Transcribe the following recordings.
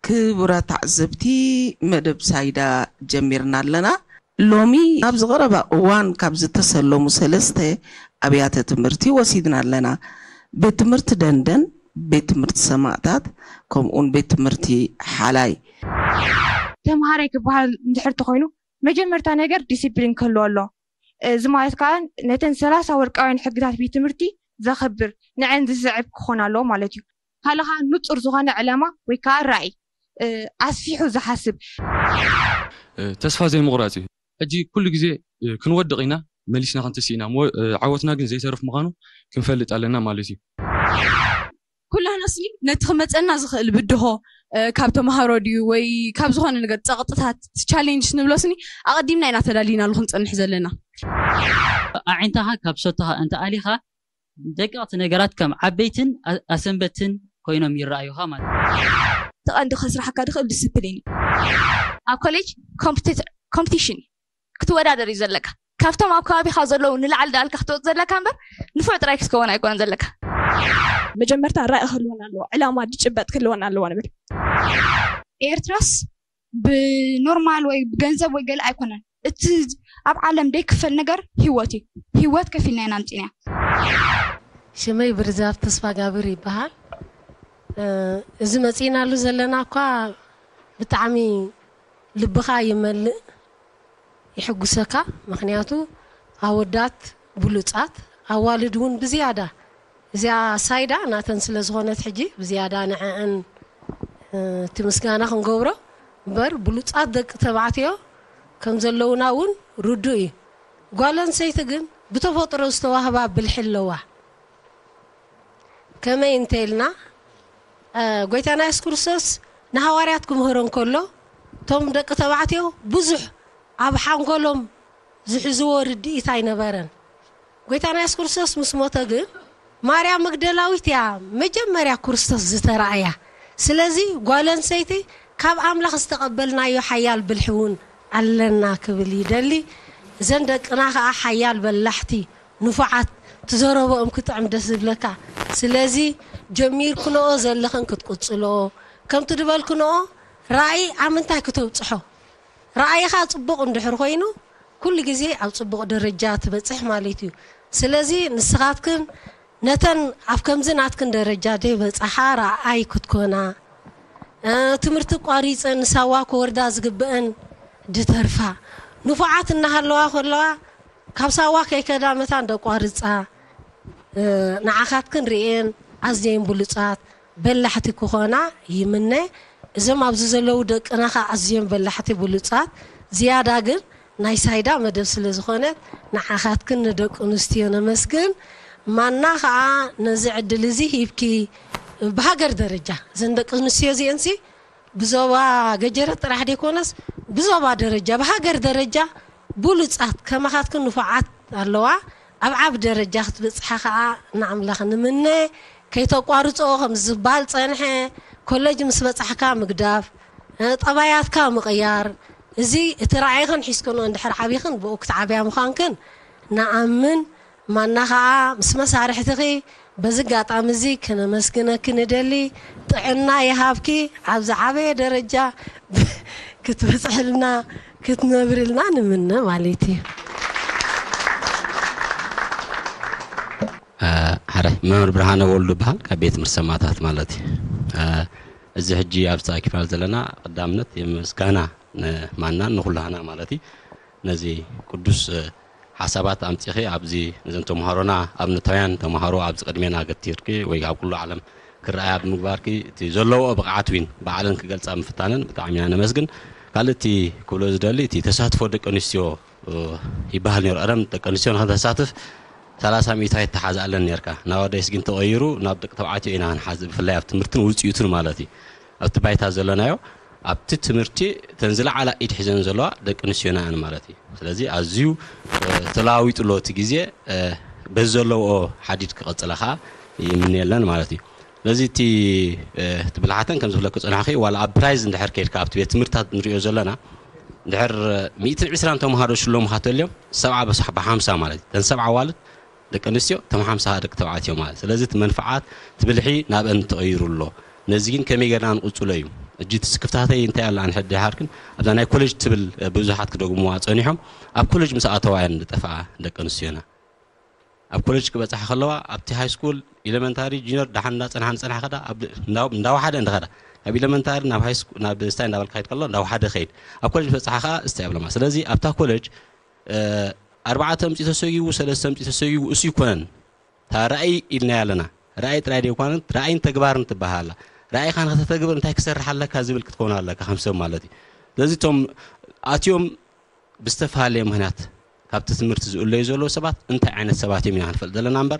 ክቡራት ተዓዘብቲ፣ መደብ ሳይዳ ጀሚርና ኣለና። ሎሚ ኣብዚ ቀረባ እዋን ካብ ዝተሰለሙ ሰለስተ ኣብያተ ትምህርቲ ወሲድና ኣለና። ቤት ትምህርቲ ደንደን፣ ቤት ትምህርቲ ሰማእታት፣ ከምኡውን ቤት ትምህርቲ ሓላይ። ተምሃራይ ክበሃል እንድሕር ተኾይኑ፣ መጀመርታ ነገር ዲሲፕሊን ክህልዎ ኣሎ። እዚ ማለት ከዓ ነተን ሰላሳ ወርቃውያን ሕግታት ቤት ትምህርቲ ዘኽብር፣ ንዐን ዝስዕብ ክኾን ኣለዎ ማለት እዩ። ካልኻ ንጹር ዝኾነ ዕላማ ወይ ከዓ ራእይ፣ እ፣ ኣስፊሑ ዝሓስብ። እ፣ ተስፋ ዘይምቑራጽ እዩ። ሕጂ ኩሉ ግዜ፣ እ፣ ክንወድቕ ኢና፣ መሊስና ክንትስእ ኢና። ሞ-፣ እ፣ ዓወትና ግን ዘይተርፍ ምዃኑ ክንፈልጥ ኣለና ማለት እዩ። ኩላና ስኒ ነቲ ክመፀና ዝኽእል ብድሆ፣ እ፣ ካብ ተምሃሮ ድዩ ወይ ካብ ዝኾነ ነገር ጸቕጥታት፣ ቻሌንጅ ንብሎ ስኒ ኣቐዲምና ኢና ተዳሊናሉ ክንጸንሕ ዘለና። ኣዒንታኻ ካብ ሸቶኻ እንተኣሊኻ ደቀቕቲ ነገራት ከም ዓበይትን ኣ-፣ ኣሰንበትን ኮይኖም ይረኣዩኻ ማለት እዩ። እቲ ቀንዲ ከስራሓካ ዝኽእል ዲስፕሊን እዩ። ኣብ ኮሌጅ ኮምፒቲት-፣ ኮምፒቲሽን እዩ። ክትወዳደር እዩ ዘለካ። ካብቶም ኣብ ከባቢኻ ዘለዉ ንላዕሊ ዳልካ ክትወፅ ዘለካ እምበር ንፉዕ ጥራይ ክትከውን ኣይኮነን ዘለካ። መጀመርታ ራእይ ክህልወና ኣለዎ፣ ዕላማ ዝጭበጥ ክህልወና ኣለዎ ንብል። ኤርትራስ ብኖርማል ወይ ብገንዘብ ወይ ገለ ኣይኮነን። እቲ ኣብ ዓለም ዘይክፈል ነገር ህይወት እዩ። ህይወት ከፊልና ኢና ኣምፂእናያ። ሽመይ ብርዛብ ተስፋጋብር ይበሃል። እ፣ እዚ መፂእናሉ ዘለና እኳ ብጣዕሚ ልብኻ ይመልእ፣ ይሕጉሰካ። ምኽንያቱ ኣወዳት ብሉፃት፣ ኣዋልድ እውን ብዝያዳ። እዚኣ ሳይዳ ናተን ስለ ዝኾነት ሕጂ ብዝያዳ ንዐአን፣ እ፣ እቲ ምስጋና ክንገብሮ እምበር ብሉፃት ደቂ ተባዕትዮ ከም ዘለውና እውን ርዱእ እዩ። ጓል ኣንስተይቲ ግን ብተፈጥሮ ዝተዋህባ ብልሒ ኣለዋ። ከመይ እንተ ኢልና፣ እ፣ ጎይታና የሱስ ክርስቶስ ንሃዋርያት ክምህሮ እንከሎ፣ እቶም ደቂ ተባዕትዮ ብዙሕ ኣብ ሓንጎሎም ዝሕዝዎ ርድኢት ኣይነበረን። ጎይታና የሱስ ክርስቶስ ምስ ሞተ ግን ማርያም መግደላዊት እያ መጀመርያ ክርስቶስ ዝተራእያ። ስለዚ ጓል ኣንስተይቲ ካብ ኣምላኽ ዝተቐበልናዮ ሓያል ብልሒ እውን ኣለና ክብል ይደሊ። እዘን ደቅና ኸዓ ሓያል በላሕቲ ንፉዓት፣ ትዘረበኦም ክጥዕም ደስ ዝብለካ። ስለዚ ጀሚርክንኦ ዘለኽን ክትቅጽልኦ፣ ከምቲ ዝበልክንኦ ራእይ ኣብ ምንታይ ክተብጽሖ? ራእይኻ ጽቡቕ እንድሕር ኮይኑ ኩሉ ግዜ ኣብ ጽቡቕ ደረጃ ትበጽሕ ማለት እዩ። ስለዚ ንስኻትክን ነተን ኣብ ከምዚ ናትክን ደረጃ ደይበጽሓ ራእይ ክትኮና፣ እ፣ ትምህርቲ ቋሪጸን ንሳዋ ክወርዳ ዝግብአን ድተርፋ፣ ንፉዓት እናሃለዋ ከለዋ ካብ ሳዋ ከይከዳ መታን ደቋርጻ፣ እ፣ ንዓኻትክን ርእየን ኣዝየን ብሉጻት በላሕቲ ክኾና ይምነ። እዞም ኣብዚ ዘለዉ ደቅና ኸዓ ኣዝዮም በላሕቲ ብሉጻት፣ ዝያዳ ግን ናይ ሳይዳ መደብ ስለ ዝኾነት ንዓኻትክን ንደቂ ኣንስትዮ ነመስግን። ማና ኸዓ ነዚ ዕድል እዚ ሂብኪ ብሃገር ደረጃ እዘን ደቂ ኣንስትዮ እዚአንሲ ብዞባ ገጀረት ጥራሕ ዘይኮነስ ብዞባ ደረጃ ብሃገር ደረጃ ብሉጻት ከማኻትክን ንፉዓት ኣለዋ። ኣብ ዓብ ደረጃ ክትብጽሓ ኸዓ ንኣምላኽ ንምነ። ከይተቋርጾ ከም ዝበሃል ጸንሐ ኮለጅ ምስ በጻሕካ ምግዳፍ፣ እ፣ ጠባያትካ ምቕያር፣ እዚ እቲ ራዕይኽን ሒዝክንኦ እንድሕር ዓቢኽን ብኡ ክትዓብያ ምዃንክን ንኣምን። ማና ኸዓ ምስ መሳርሕትኺ በዚ ኣጋጣሚ እዚ ክነመስግነኪ ንደሊ። ጥዕና ይሃብኪ፣ ኣብ ዝዓበየ ደረጃ ክትበጽሕልና ክትነብርልና ንምነ ማለት እዩ። እ፣ ሕራይ መምህር ብርሃነ ወልዱ ይበሃል፣ ካብ ቤት ትምህርቲ ሰማእታት ማለት እዩ። እ፣ እዚ ሕጂ ኣብ ተኣኪብና ዘለና ቀዳምነት የምስጋና ንማናን ንኹላህና ማለት እዩ። ነዚ ቅዱስ፣ እ፣ ሓሳባት ኣምጺኺ ኣብዚ ነዘን ተምሃሮና ኣብነታውያን ተምሃሮ ኣብዚ ቅድሜና ገቲርኪ ወይ ኣብ ኩሉ ዓለም ክረኣያ ብምግባርኪ እቲ ዘለዎኦ ብቕዓት ዊን ባዕለን ክገልጻ ምፍታነን ብጣዕሚ ኢና ነመስግን። ካልእ እቲ ክብሎ ዝደሊ እቲ ተሳትፎ ደቂ ኣንስትዮ፣ እ፣ ይበሃል ነይሩ። ቀደም ደቂ ኣንስትዮ ንኸተሳትፍ ሰላሳ ሚእታዊት ትሓዝኣለን ነይርካ። ናዋዳይስ ግን ተቐይሩ ናብ ደቂ ተባዕትዮ ኢና ክንሓዝ፣ ብፍላይ ኣብ ትምህርትን ውጽኢቱን ማለት እዩ። ኣብቲ ባይታ ዘለናዮ ኣብቲ ትምህርቲ እተን ዝለዓላ ኢድ ሒዘን ዘለዋ ደቂ ኣንስትዮና እየን ማለት እዩ። ስለዚ ኣዝዩ፣ እ፣ ተለዋዊጡ ኣሎ እቲ ግዜ፣ እ፣ በዚ ዘለዎኦ ሓዲድ ክቐጽላ ኸዓ ይምነየለን ማለት እዩ። ስለዚ እቲ፣ እ፣ እቲ ብልሓተን ከም ዝብለኪ ጽናሕኺ ዋላ ኣብ ፕራይዝ እንድሕር ከይድካ ኣብቲ ቤት ትምህርትታት ንሪኦ ዘለና እንድሕር ሚእትን ዕስራን ተምሃሮ ሽሎምኻ ተልዮም ሰብዓ በሳሕ ብሓምሳ ማለት እዩ። እተን ሰብዓ ኣዋልድ ደቂ ኣንስትዮ እቶም ሓምሳ ደቂ ተባዕትዮ ማለት። ስለዚ እቲ መንፍዓት እቲ ብልሒ ናብአን ተቐይሩ ኣሎ። ነዚ ግን ከመይ ጌርና ንቕጽሎ እዩ። እጂ እቲ ስክፍታተይ እንታይ ኣላ፣ ንሕድ ድሓርክን ኣብዛ ናይ ኮሌጅ ትብል ብዙሓት ክደግሙዋ ጸኒሖም። ኣብ ኮሌጅ ምስ ኣተዋ እየን ዝጠፍኣ ደቂ ኣንስትዮና። ኣብ ኮሌጅ ክበጽሓ ከለዋ ኣብቲ ሃይ ስኩል፣ ኤሌመንታሪ፣ ጁኒየር ደሓን እንዳጸንሓ ንጸንሓ ከዳ ኣብ እንዳወሓደ እንድኸዳ፣ ካብ ኤሌመንታሪ ናብ ሃይ ስኩል ናብ ስታይ እንዳበልካ ከይድ ከሎ እንዳወሓደ ከይድ፣ ኣብ ኮሌጅ በጽሓ ከኣ ስታይ ኣብለማ። ስለዚ ኣብታ ኮሌጅ ኣርባዕተ ምጺ ተሰጊቡ፣ ሰለስተ ምጺ ተሰጊቡ እሱ ይኮነን። እታ ራእይ ኢልናያ ኣለና። ራእይ ጥራይ ደይኮነት፣ ራእይን ተግባርን ትበሃል ኣላ። ራእይኻ ንክተተግብር እንታይ ክሰርሕ ኣለካ ዝብል ክትከውን ኣለካ ከም ሰብ ማለት እዩ። ስለዚ እቶም ኣትዮም ብዝተፈላለየ ምክንያት ካብቲ ትምህርቲ ዝእለዩ ዘለዉ ሰባት እንታይ ዓይነት ሰባት እዮም ኢና ክንፈልጥ ዘለና እምበር፣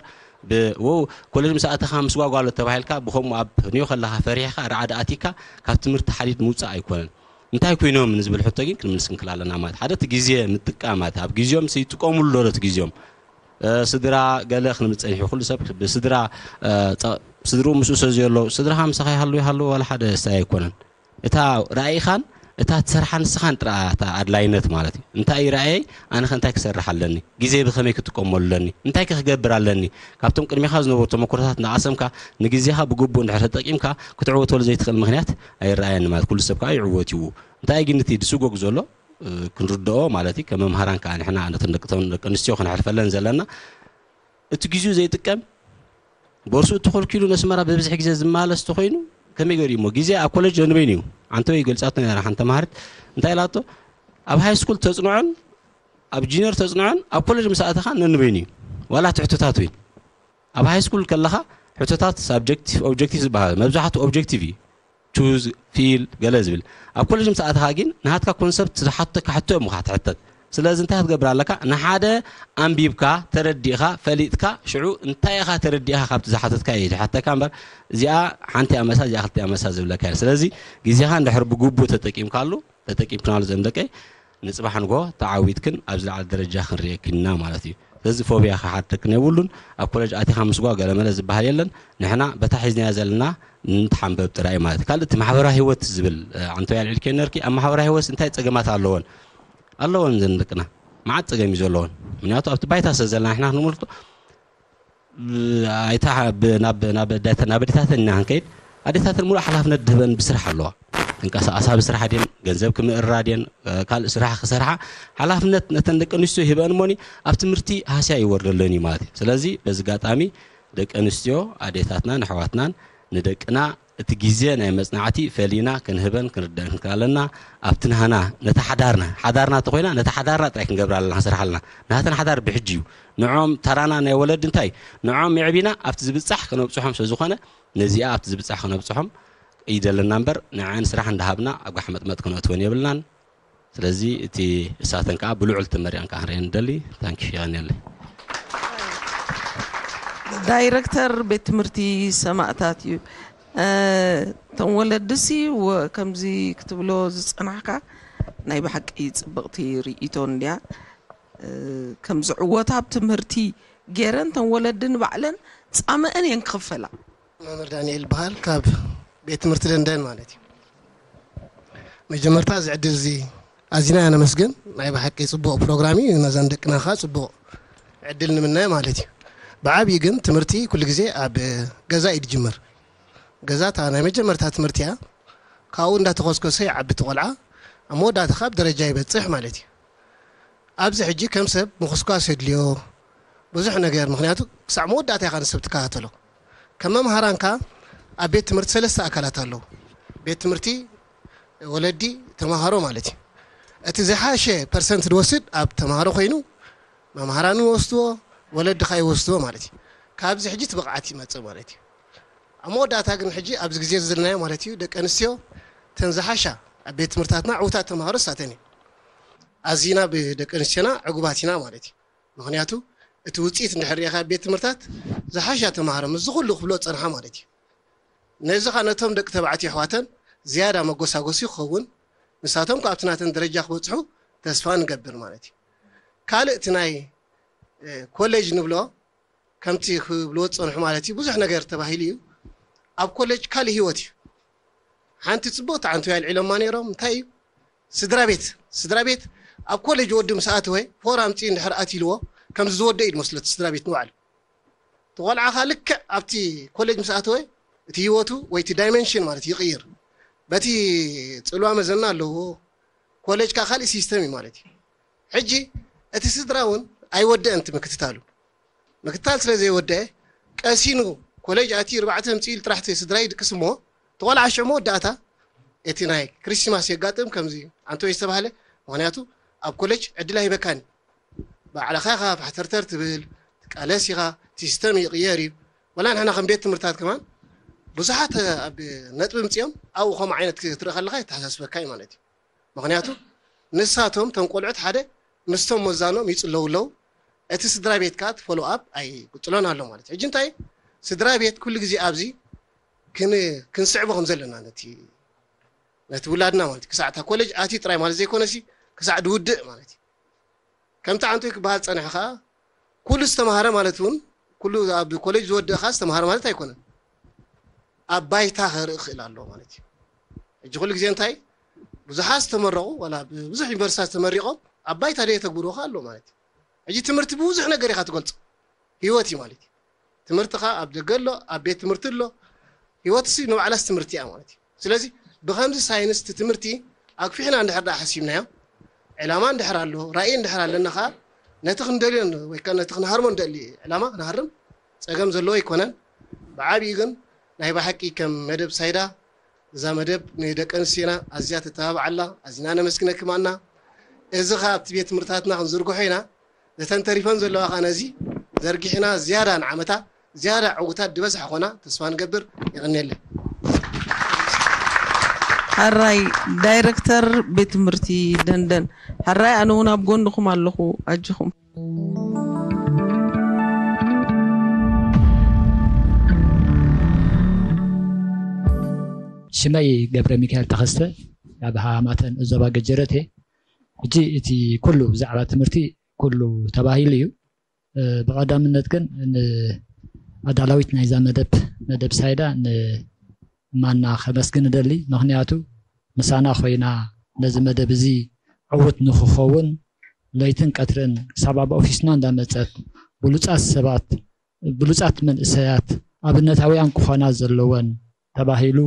ብወው ኮሌጅ ምስ ኣተኻ ምስ ጓጓሎ ተባሂልካ ብከምኡ ኣብ ኒዮ ከለኻ ፈሪሕካ ራዕዲ ኣቲካ ካብ ትምህርቲ ሓዲድ ምውፃእ ኣይኮነን። እንታይ ኮይኖም ንዝብል ሕቶ ግን ክንምልስ ክንክል ኣለና ማለት ሓደ እቲ ግዜ ምጥቃም ማለት ኣብ ግዜኦም ይጥቀሙሉ ዶ እቲ ግዜኦም ስድራ ገለ ክንብል ጸኒሑ ኩሉ ሰብ ብስድራ ስድርኡ ምስኡ ስለ ዘሎ ስድራኻ ምሳኻ ይሃሉ ይሃሉ ዋላ ሓደ ስታይ ኣይኮነን። እታ ራእይኻን እታ ትሰርሓ ንስኻን ጥራ እታ ኣድላይነት ማለት እዩ። እንታይ እዩ ራእየይ? ኣነ ከ እንታይ ክሰርሕ ኣለኒ? ግዜ ብኸመይ ክጥቀመሉ ኣለኒ? እንታይ ከ ክገብር ኣለኒ? ካብቶም ቅድሚኻ ዝነበሩ ተመክሮታት እናቐሰምካ ንግዜኻ ብግቡእ እንድሕር ተጠቂምካ ክትዕወተሉ ዘይትኽእል ምኽንያት ኣይረኣየኒ ማለት ኩሉ ሰብ ከዓ ይዕወት እዩ። እንታይ ግን እቲ ዝስጎግ ዘሎ ክንርድኦ ማለት እዩ። ከም መምሃራን ከዓ ንሕና ነተን ደቂ ተን ደቂ ኣንስትዮ ክንሕልፈለን ዘለና እቲ ግዜኡ ዘይጥቀም ቦርሱ እተኸልኪሉ ነስመራ ብብዝሒ ግዜ ዝመላለስ ተኾይኑ ከመይ ገይሩ እሞ ግዜ ኣብ ኮሌጅ ነንበይኑ እዩ። ኣንተ ወይ ገልጻቶ ነራ ሓንቲ ተማሃሪት እንታይ ኢላቶ ኣብ ሃይ ስኩል ተጽንዖን ኣብ ጂኒየር ተጽንዖን ኣብ ኮሌጅ ምስ ኣተኻ ነንበይኑ እዩ። ዋላ ትሕቶታት ወይ ኣብ ሃይ ስኩል ከለኻ ሕቶታት ሳብጀክቲቭ ኦብጀክቲቭ ዝበሃል መብዛሕትኡ ኦብጀክቲቭ እዩ። ቹዝ ፊል ገለ ዝብል ኣብ ኮሌጅ ምስ ኣተኻ ግን ናሃትካ ኮንሰፕት ዝሓተካ ሕቶ እዮም ካ ትሕተት። ስለዚ እንታይ ክትገብር ኣለካ ንሓደ ኣንቢብካ ተረዲእኻ ፈሊጥካ ሽዑ እንታይ ኢኻ ተረዲእኻ ካብቲ ዝሓተትካ እዩ ዝሓተካ እምበር እዚኣ ሓንቲ ኣመሳ እዚኣ ክልተ ኣመሳ ዝብለካ እዩ። ስለዚ ግዜኻ እንድሕር ብግቡእ ተጠቂምካሉ ተጠቂምክናሉ ዘንደቀ ንጽባሕ ንጎ ተዓዊትክን ኣብ ዝለዓለ ደረጃ ክንርእየክን ኢና ማለት እዩ። ስለዚ ፎብያ ክሓተክን የብሉን። ኣብ ኮለጅ ኣቲኻ ምስጓ ገለመለ ዝበሃል የለን። ንሕና በታ ሒዝናያ ዘለና ንትሓንበብ ጥራይ ማለት እዩ። ካልእ እቲ ማሕበራዊ ህይወት ዝብል ዓንተወይ ኣልዒልክዮ ነርኪ ኣብ ማሕበራዊ ህይወት እንታይ ጸገማት ኣለዎን ኣለዎን ዘን ደቅና መዓት ጸገም እዩ ዘለዎን። ምክንያቱ ኣብቲ ባይታ ስለ ዘለና ንሕና ክንምልክቶ ኣይታ ናብ ናብ ኣዴታተን ኢና ክንከይድ ኣዴታተን ሙሉእ ሓላፍነት ድህበን ብስራሕ ኣለዋ። ክንቀሳቀሳ ብስራሕ ድን ገንዘብ ክምእራ ድን ካልእ ስራሕ ክሰርሓ ሓላፍነት ነተን ደቂ ኣንስትዮ ይህበን እሞኒ ኣብ ትምህርቲ ሃስያ ይወርደለን እዩ ማለት እዩ። ስለዚ በዚ ጋጣሚ ደቂ ኣንስትዮ ኣዴታትናን ኣሕዋትናን ንደቅና እቲ ግዜ ናይ መጽናዕቲ ፈሊና ክንህበን ክንርደአን ክንክል ኣለና። ኣብቲ ናህና ነታ ሓዳርና ሓዳርና ተኮይና ነታ ሓዳርና ጥራይ ክንገብራ ኣለና ክንሰርሓ ኣለና። ናተን ሓዳር ብሕጂ እዩ ንዖም ተራና ናይ ወለዲ እንታይ ንዖም የዕቢና ኣብቲ ዝብጻሕ ክነብጽሖም ስለ ዝኾነ ነዚኣ ኣብቲ ዝብጻሕ ክነብጽሖም ይደለና እምበር ንዐን ስራሕ እንዳሃብና ኣብ ጋሕ መጥመጥ ክነእትወን የብልናን። ስለዚ እቲ እሳተን ከዓ ብልዑል ተመሪቐን ከዓ ክንሪአን ንደሊ። ታንኪ የቀንየለይ። ዳይረክተር ቤት ትምህርቲ ሰማእታት እዩ። እቶም ወለድሲ ከምዚ ክትብሎ ዝፀናሕካ ናይ ብሓቂ ፅብቕቲ ርእይቶ እንድያ። ከም ዝዕወታ ኣብ ትምህርቲ ገይረን እተን ወለዲ ንባዕለን ፃምአን እየን ክኽፈላ። መምህር ዳንኤል ይበሃል ካብ ቤት ትምህርቲ ደንደን ማለት እዩ። መጀመርታ እዚ ዕድል እዚ ኣዚና ኢና ነመስግን። ናይ ብሓቂ ፅቡቕ ፕሮግራም እዩ። ነዘን ደቅና ከዓ ፅቡቕ ዕድል ንምነ ማለት እዩ። ብዓብዩ ግን ትምህርቲ ኩሉ ግዜ ኣብ ገዛ እዩ ዝጅምር። ገዛ እታ ናይ መጀመርታ ትምህርቲ እያ። ካብኡ እንዳተኾስኮሰ ይዓቢ እቲ ቆልዓ ኣብ መወዳእታ ከዓ ኣብ ደረጃ ይበፅሕ ማለት እዩ። ኣብዚ ሕጂ ከም ሰብ ምኹስኳስ የድልዮ ብዙሕ ነገር፣ ምኽንያቱ ክሳዕ መወዳእታ ኢኻ ንሰብ ትከታተሎ። ከም መምሃራን ከኣ ኣብ ቤት ትምህርቲ ሰለስተ ኣካላት ኣለዉ፣ ቤት ትምህርቲ፣ ወለዲ፣ ተምሃሮ ማለት እዩ። እቲ ዝሓሸ ፐርሰንት ዝወስድ ኣብ ተምሃሮ ኮይኑ መምሃራን ይወስድዎ፣ ወለዲ ከኣ ይወስድዎ ማለት እዩ። ካብዚ ሕጂ እቲ ብቕዓት ይመጽእ ማለት እዩ። ኣብ መወዳእታ ግን ሕጂ ኣብዚ ግዜ ዘለናዮ ማለት እዩ ደቂ ኣንስትዮ እተን ዝሓሻ ኣብ ቤት ትምህርትታትና ዕዉታት ተምሃሮ ንሳተን እየን። ኣዚና ብደቂ ኣንስትዮና ዕጉባት ኢና ማለት እዩ። ምኽንያቱ እቲ ውፅኢት እንድሕር ርኢኻ ኣብ ቤት ትምህርታት ዝሓሻ ተምሃሮ ምስዚ ኩሉ ክፍልኦ ዝፀንሓ ማለት እዩ። ነዚ ኸዓ ነቶም ደቂ ተባዕትዮ ኣሕዋተን ዝያዳ መጎሳጎሲ ክኸውን ንሳቶም ከዓ ኣብቲ ናተን ደረጃ ክበፅሑ ተስፋ ንገብር ማለት እዩ። ካልእ እቲ ናይ ኮሌጅ ንብሎ ከምቲ ክብልዎ ዝፀንሑ ማለት እዩ ብዙሕ ነገር ተባሂሉ እዩ። ኣብ ኮሌጅ ካልእ ህይወት እዩ። ሓንቲ ፅብቕቲ ዓንቱ ኣልዒሎማ ነይሮም እንታይ እዩ ስድራ ቤት ስድራ ቤት ኣብ ኮሌጅ ወዲ ምስ ኣተወ ፎር ኣምፅኡ እንድሕር ኣትይልዎ ከምዚ ዝወደ እዩ ዝመስሎ እቲ ስድራ ቤት ንባዕሉ እቲ ቆልዓ ከዓ ልክዕ ኣብቲ ኮሌጅ ምስ ኣተወ እቲ ህይወቱ ወይ እቲ ዳይመንሽን ማለት ይቕይር በቲ ጽልዋ መዘና ኣለዎ። ኮሌጅ ከኣ ካልእ ሲስተም እዩ ማለት እዩ። ሕጂ እቲ ስድራ እውን ኣይወደአን እቲ ምክትታሉ። ምክትታል ስለ ዘይወደአ ቀሲኑ ኮሌጅ ኣትዩ ኣርባዕተ ኣምፅኡ ኢሉ ጥራሕ እቲ ስድራ ይድቅስ እሞ፣ እቲ ቆልዓ ሽዑ መወዳእታ እቲ ናይ ክሪስማስ የጋጥም ከምዚ ኣንቶይ ዝተባህለ። ምኽንያቱ ኣብ ኮሌጅ ዕድል ኣይበካን። ባዕልኻ ኢኻ ፋሕተርተር ትብል፣ ትቃለስ ኢኻ፣ እቲ ሲስተም ይቕየር እዩ። ወላ ንሕና ከም ቤት ትምህርታት ከማን ብዙሓት ኣብ ነጥቢ ምፅኦም ኣብኡ ከምኡ ዓይነት ክትርኢ ከለኻ የተሓሳስበካ እዩ ማለት እዩ። ምኽንያቱ ንሳቶም እቶም ቆልዑት ሓደ ምስቶም መዛኖም ይጽለዉ ኣለዉ። እቲ ስድራ ቤት ከኣ እቲ ፎሎ ኣፕ ኣይቅጽሎን ኣሎ ማለት እዩ። ሕጂ እንታይ ስድራ ቤት ኩሉ ግዜ ኣብዚ ክን- ክንስዕቦ ከም ዘለና ነቲ ነቲ ውላድና ማለት እዩ። ክሳዕ እታ ኮሌጅ ኣትዩ ጥራይ ማለት ዘይኮነሲ ክሳዕ ድውድእ ማለት እዩ። ከምቲ ኣንቶይ ክበሃል ዝጸንሐ ከኣ ኩሉ ዝተማሃረ ማለት እውን ኩሉ ኣብ ኮሌጅ ዝወደእ ከኣ ዝተማሃረ ማለት ኣይኮነን። ኣብ ባይታ ከርኢ ክኽእል ኣለዎ ማለት እዩ። ሕጂ ኩሉ ግዜ እንታይ ብዙሓት ዝተመረቑ ዋላ ብዙሕ ዩኒቨርሲታት ተመሪቖም ኣብ ባይታ ደየተግብርዎ ከኣ ኣለዎ ማለት እዩ። ሕጂ ትምህርቲ ብብዙሕ ነገር ኢኻ ትገልጾ። ህይወት እዩ ማለት እዩ። ትምህርትኻ ኣብ ደገ ኣሎ፣ ኣብ ቤት ትምህርቲ ኣሎ። ህይወትሲ ንባዕላስ ትምህርቲ እያ ማለት እዩ። ስለዚ ብኸምዚ ሳይንስ እቲ ትምህርቲ ኣግፊሕና እንድሕር ደኣ ሓሲብናዮ፣ ዕላማ እንድሕር ኣሎ፣ ራእይ እንድሕር ኣለና ኸኣ ነቲ ክንደልዮ ወይ ከኣ ነቲ ክንሃርሞ እንደሊ ዕላማ ክንሃርም ጸገም ዘለዎ ኣይኮነን። ብዓቢኡ ግን ናይ ብሓቂ ከም መደብ ሳይዳ እዛ መደብ ንደቂ ኣንስትዮና ኣዝያ ተተባብዓላ ኣዚና ነመስግነክማና። እዚ ኸኣ ኣብቲ ቤት ትምህርትታትና ክንዝርግሖ ኢና። ነተን ተሪፈን ዘለዋ ኸኣ ነዚ ዘርጊሕና ዝያዳ ንዓመታ ዝያዳ ዕውታት ዝበዝሐ ኾና ተስፋ ንገብር። የቐንየለይ። ሕራይ ዳይረክተር ቤት ትምህርቲ ደንደን፣ ሕራይ ኣነ እውን ኣብ ጎንኹም ኣለኹ ኣጅኹም። ሽመይ ገብረ ሚካኤል ተኸስተ ካብ ሃማተን እዞባ ገጀረት እየ። ሕጂ እቲ ኩሉ ብዛዕባ ትምህርቲ ኩሉ ተባሂሉ እዩ። ብቐዳምነት ግን ንኣዳላዊት ናይዛ መደብ መደብ ሳይዳ ንማና ከመስግን እደሊ። ምኽንያቱ ምሳና ኮይና ነዚ መደብ እዚ ዕዉት ንክኸውን ለይትን ቀትርን ክሳብ ኣብ ኦፊስና እንዳመፀት ብሉፃት ሰባት ብሉፃት መንእሰያት ኣብነታውያን ክኾና ዘለወን ተባሂሉ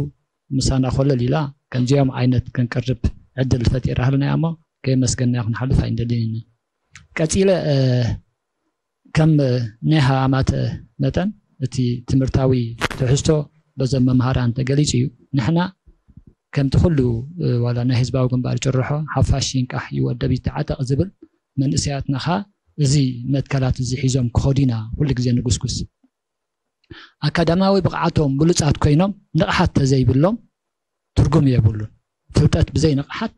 ምሳና ኮለል ኢላ ከምዚኦም ዓይነት ክንቅርብ ዕድል ፈጢራህልና እያ እሞ ከየመስገንናዮ ክንሓልፍ ኣይንደልን ኢና። ቀፂለ ከም ናይ ሃማተ መጠን እቲ ትምህርታዊ ትሕዝቶ በዞም መምሃራን ተገሊፁ እዩ። ንሕና ከምቲ ኩሉ ዋላ ናይ ህዝባዊ ግንባር ጭርሖ ሓፋሽ ይንቃሕ ይወደብ ይተዓጠቕ ዝብል መንእሰያትና ኸኣ እዚ መትከላት እዚ ሒዞም ክኸዱ ኢና ኩሉ ግዜ ንጉስጉስ። ኣካዳሚያዊ ብቕዓቶም ብሉፃት ኮይኖም ንቕሓት ተዘይብሎም ትርጉም የብሉን። ፍልጠት ብዘይ ንቕሓት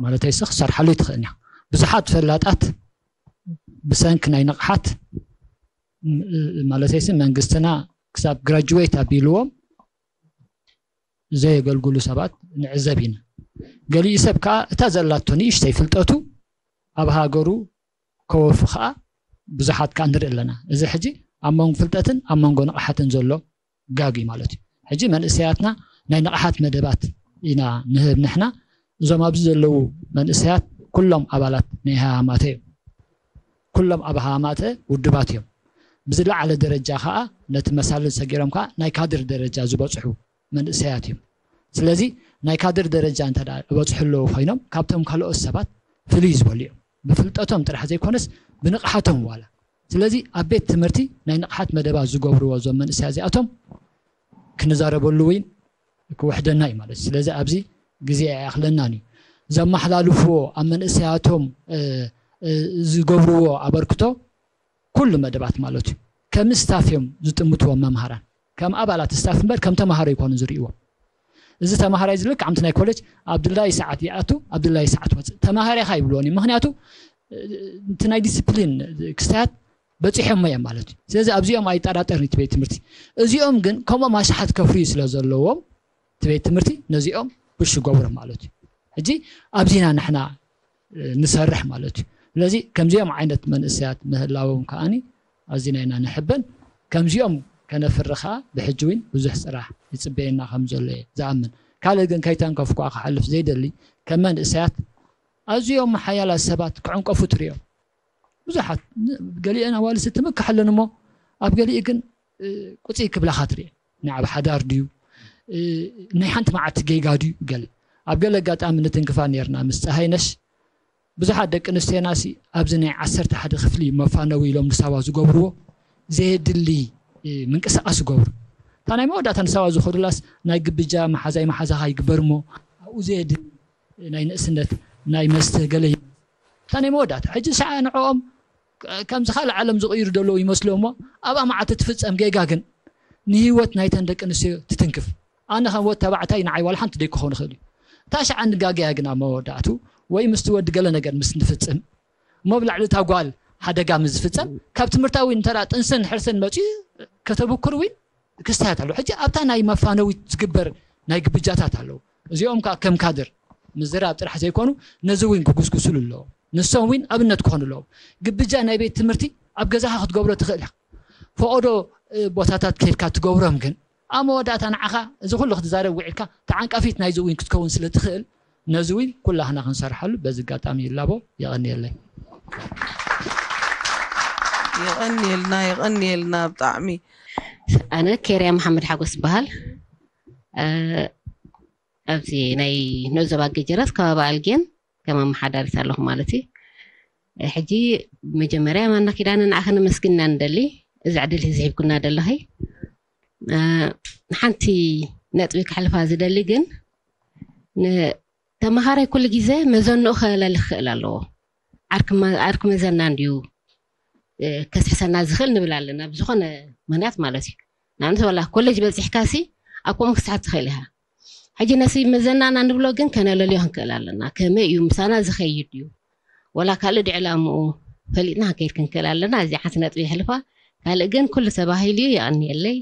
ማለተይሲ ክሰርሓሉ ይትኽእልን እያ። ብዙሓት ፈላጣት ብሰንኪ ናይ ንቕሓት ማለተይሲ መንግስትና ክሳብ ግራጅዌት ኣቢልዎም ዘየገልግሉ ሰባት ንዕዘብ ኢና። ገሊኡ ሰብ ከዓ እታ ዘላቶ ንእሽተይ ፍልጠቱ ኣብ ሃገሩ ከወፊ ከዓ ብዙሓት ከዓ ንርኢ ኣለና። እዚ ሕጂ ኣብ መንጎ ፍልጠትን ኣብ መንጎ ንቕሓትን ዘሎ ጋግ እዩ ማለት እዩ። ሕጂ መንእሰያትና ናይ ንቕሓት መደባት ኢና ንህብ ንሕና። እዞም ኣብዚ ዘለዉ መንእሰያት ኩሎም ኣባላት ናይ ሃማተ እዮም። ኩሎም ኣብ ሃማተ ውድባት እዮም። ብዝለዓለ ደረጃ ከዓ ነቲ መሳልል ሰጊሮም ከዓ ናይ ካድር ደረጃ ዝበፅሑ መንእሰያት እዮም። ስለዚ ናይ ካድር ደረጃ እንተ ዝበፅሑ ኣለዉ ኮይኖም ካብቶም ካልኦት ሰባት ፍልይ ዝበሉ እዮም። ብፍልጠቶም ጥራሕ ዘይኮነስ ብንቕሓቶም ዋላ። ስለዚ ኣብ ቤት ትምህርቲ ናይ ንቕሓት መደባት ዝገብርዎ እዞም መንእሰያት እዚኣቶም ክንዛረበሉ እውን ክውሕደና እዩ ማለት እዩ። ስለዚ ኣብዚ ግዜ ኣይኣኽለናን እዩ። ዘመሓላልፍዎ ኣብ መንእሰያቶም ዝገብርዎ ኣበርክቶ ኩሉ መደባት ማለት እዩ። ከም ስታፍ እዮም ዝጥምትዎም መምሃራን። ከም ኣባላት ስታፍ እምበር ከም ተምሃሮ ይኮኑ ዝርእይዎም። እዚ ተምሃራይ እዚ ልክዕ ከምቲ ናይ ኮሌጅ ኣብ ድላዩ ሰዓት ይኣቱ ኣብ ድላዩ ሰዓት ይወፅእ። ተምሃር ኢኻ ይብልዎን እዮም። ምኽንያቱ እቲ ናይ ዲስፕሊን ክስታያት በፂሖሞ እዮም ማለት እዩ። ስለዚ ኣብዚኦም ኣይጠራጠርን እቲ ቤት ትምህርቲ። እዚኦም ግን ከምኦም ኣሽሓት ከፍርዩ ስለ ዘለዎም እቲ ቤት ትምህርቲ ነዚኦም ቡሽ ይገብሮም ማለት እዩ። ሕጂ ኣብዚና ንሕና ንሰርሕ ማለት እዩ። ስለዚ ከምዚኦም ዓይነት መንእሰያት ምህላዎም ከዓኒ ኣዚና ኢና ንሕበን። ከምዚኦም ከነፍሪ ከዓ ብሕጂ እውን ብዙሕ ስራሕ ይፅበየና ከም ዘሎ እየ ዝኣምን። ካልእ ግን ከይተንከፍኩ ክሓልፍ ዘይደሊ ከም መንእሰያት ኣዝዮም ሓያላት ሰባት ክዕንቀፉ ትሪኦም። ብዙሓት ገሊአን ኣዋልስ ትምክሕ ኣለንሞ ኣብ ገሊኡ ግን ቁፅይ ክብላኻ ትሪኤን። ንዓብ ሓዳር ድዩ እ፣ ናይ ሓንቲ መዓልቲ ጌጋ ድዩ? ገለ ኣብ ገለ ኣጋጣሚ ንትንክፋ ነርና ምስ ፀሃይነሽ። ብዙሓት ደቂ ኣንስትዮናሲ ኣብዚ ናይ ዓሰርተ ሓደ ክፍሊ መፋነዊ ኢሎም ንሳዋ ዝገብርዎ ዘየድሊ፣ እ፣ ምንቅስቃስ ይገብሩ። እታ ናይ መወዳእታ ንሳዋ ዝኸዱላስ ናይ ግብጃ መሓዛይ መሓዛኻ ይግበር እሞ ኣብኡ ዘየድሊ ናይ ንእስነት ናይ መስተ ገለ እዩ። እታ ናይ መወዳእታ ሕጂ ሰዓ ንዕኦም ከ-፣ ከምዚ ካልእ ዓለም ዝቕይሩ ዘለዉ ይመስሉ እሞ ኣብኣ መዓልቲ ትፍጸም ጌጋ ግን ንህይወት ናይተን ደቂ ኣንስትዮ ትትንክፍ። ኣነ ከም ወድ ተባዕታይ ንዓይ ዋላ ሓንቲ ደይክኾን ይኽእል እዩ። እታ ሸዓ ንጋገያ ግን ኣብ መወዳእቱ ወይ ምስቲ ወዲ ገለ ነገር ምስ ንፍጽም እሞ ብላዕሊ እታ ጓል ሓደጋ ምስ ዝፍጸም ካብ ትምህርታዊ እንተ ጥንስን ሕርስን መፅኡ ከተብክር እውን ክስተያት ኣለዎ። ሕጂ ኣብታ ናይ መፋነዊት ዝግበር ናይ ግብጃታት ኣለዉ። እዚኦም ከዓ ከም ካድር ምዝራብ ጥራሕ ዘይኮኑ ነዚ እውን ክጉስጉሱሉ ኣለዎም። ንሶም እውን ኣብነት ክኾኑ ኣለዎም። ግብጃ ናይ ቤት ትምህርቲ ኣብ ገዛኻ ክትገብሮ ትኽእል ኢኻ። ፈቐዶ፣ እ፣ ቦታታት ከይድካ ትገብሮም ግን ኣብ መወዳእታ ንዓኻ እዚ ኩሉ ክትዛረብ ውዒልካ ተዓንቃፊት ናይዚ እውን ክትከውን ስለ ትኽእል ነዚ እውን ኩላህና ክንሰርሓሉ በዚ ኣጋጣሚ ይላቦ። የቐንየለይ። የቐንየልና፣ የቐንየልና ብጣዕሚ። ኣነ ኬርያ መሓመድ ሓጎስ ይበሃል። እ፣ ኣብዚ ናይ ንኡስ ዞባ ገጀረት ከባቢ ኣልጌን ከም ኣመሓዳሪት ኣለኹ ማለት እዩ። እ፣ ሕጂ መጀመርያ ማና ኪዳነ ንዓኺ ነመስግን ኢና ንደሊ፣ እዚ ዕድል እዚ ሂብኩና ደለኺ። እ፣ ሓንቲ ነጥቢ ከሕልፋ ዝደሊ ግን ን-፣ ተመሃራይ ኩሉ ግዜ መዘንኡ ከለሊ ክኽእል ኣለዎ። ዓርኪ መ-፣ ዓርኪ መዘና እንድዩ፣ እ፣ ከስሕሰና ዝኽእል ንብል ኣለና፣ ብዝኾነ ምኽንያት ማለት እዩ። ንኣብነት ዋላ ኮሌጅ በፂሕካሲ ኣብ ከምኡ ክትስሕት ትኽእል ኢኻ። ሕጂ ነሲ መዘናና ንብሎ ግን ከነለልዮ ክንክእል ኣለና። ከመይ እዩ ምሳና ዝኸይድ ድዩ? ወላ ካልእ ድዕላምኡ ፈሊጥና ክንከይድ ክንክእል ኣለና። እዚ ሓንቲ ነጥቢ የሕልፋ። ካልእ ግን ኩሉ ተባሂሉ እዩ። የቐንየለይ።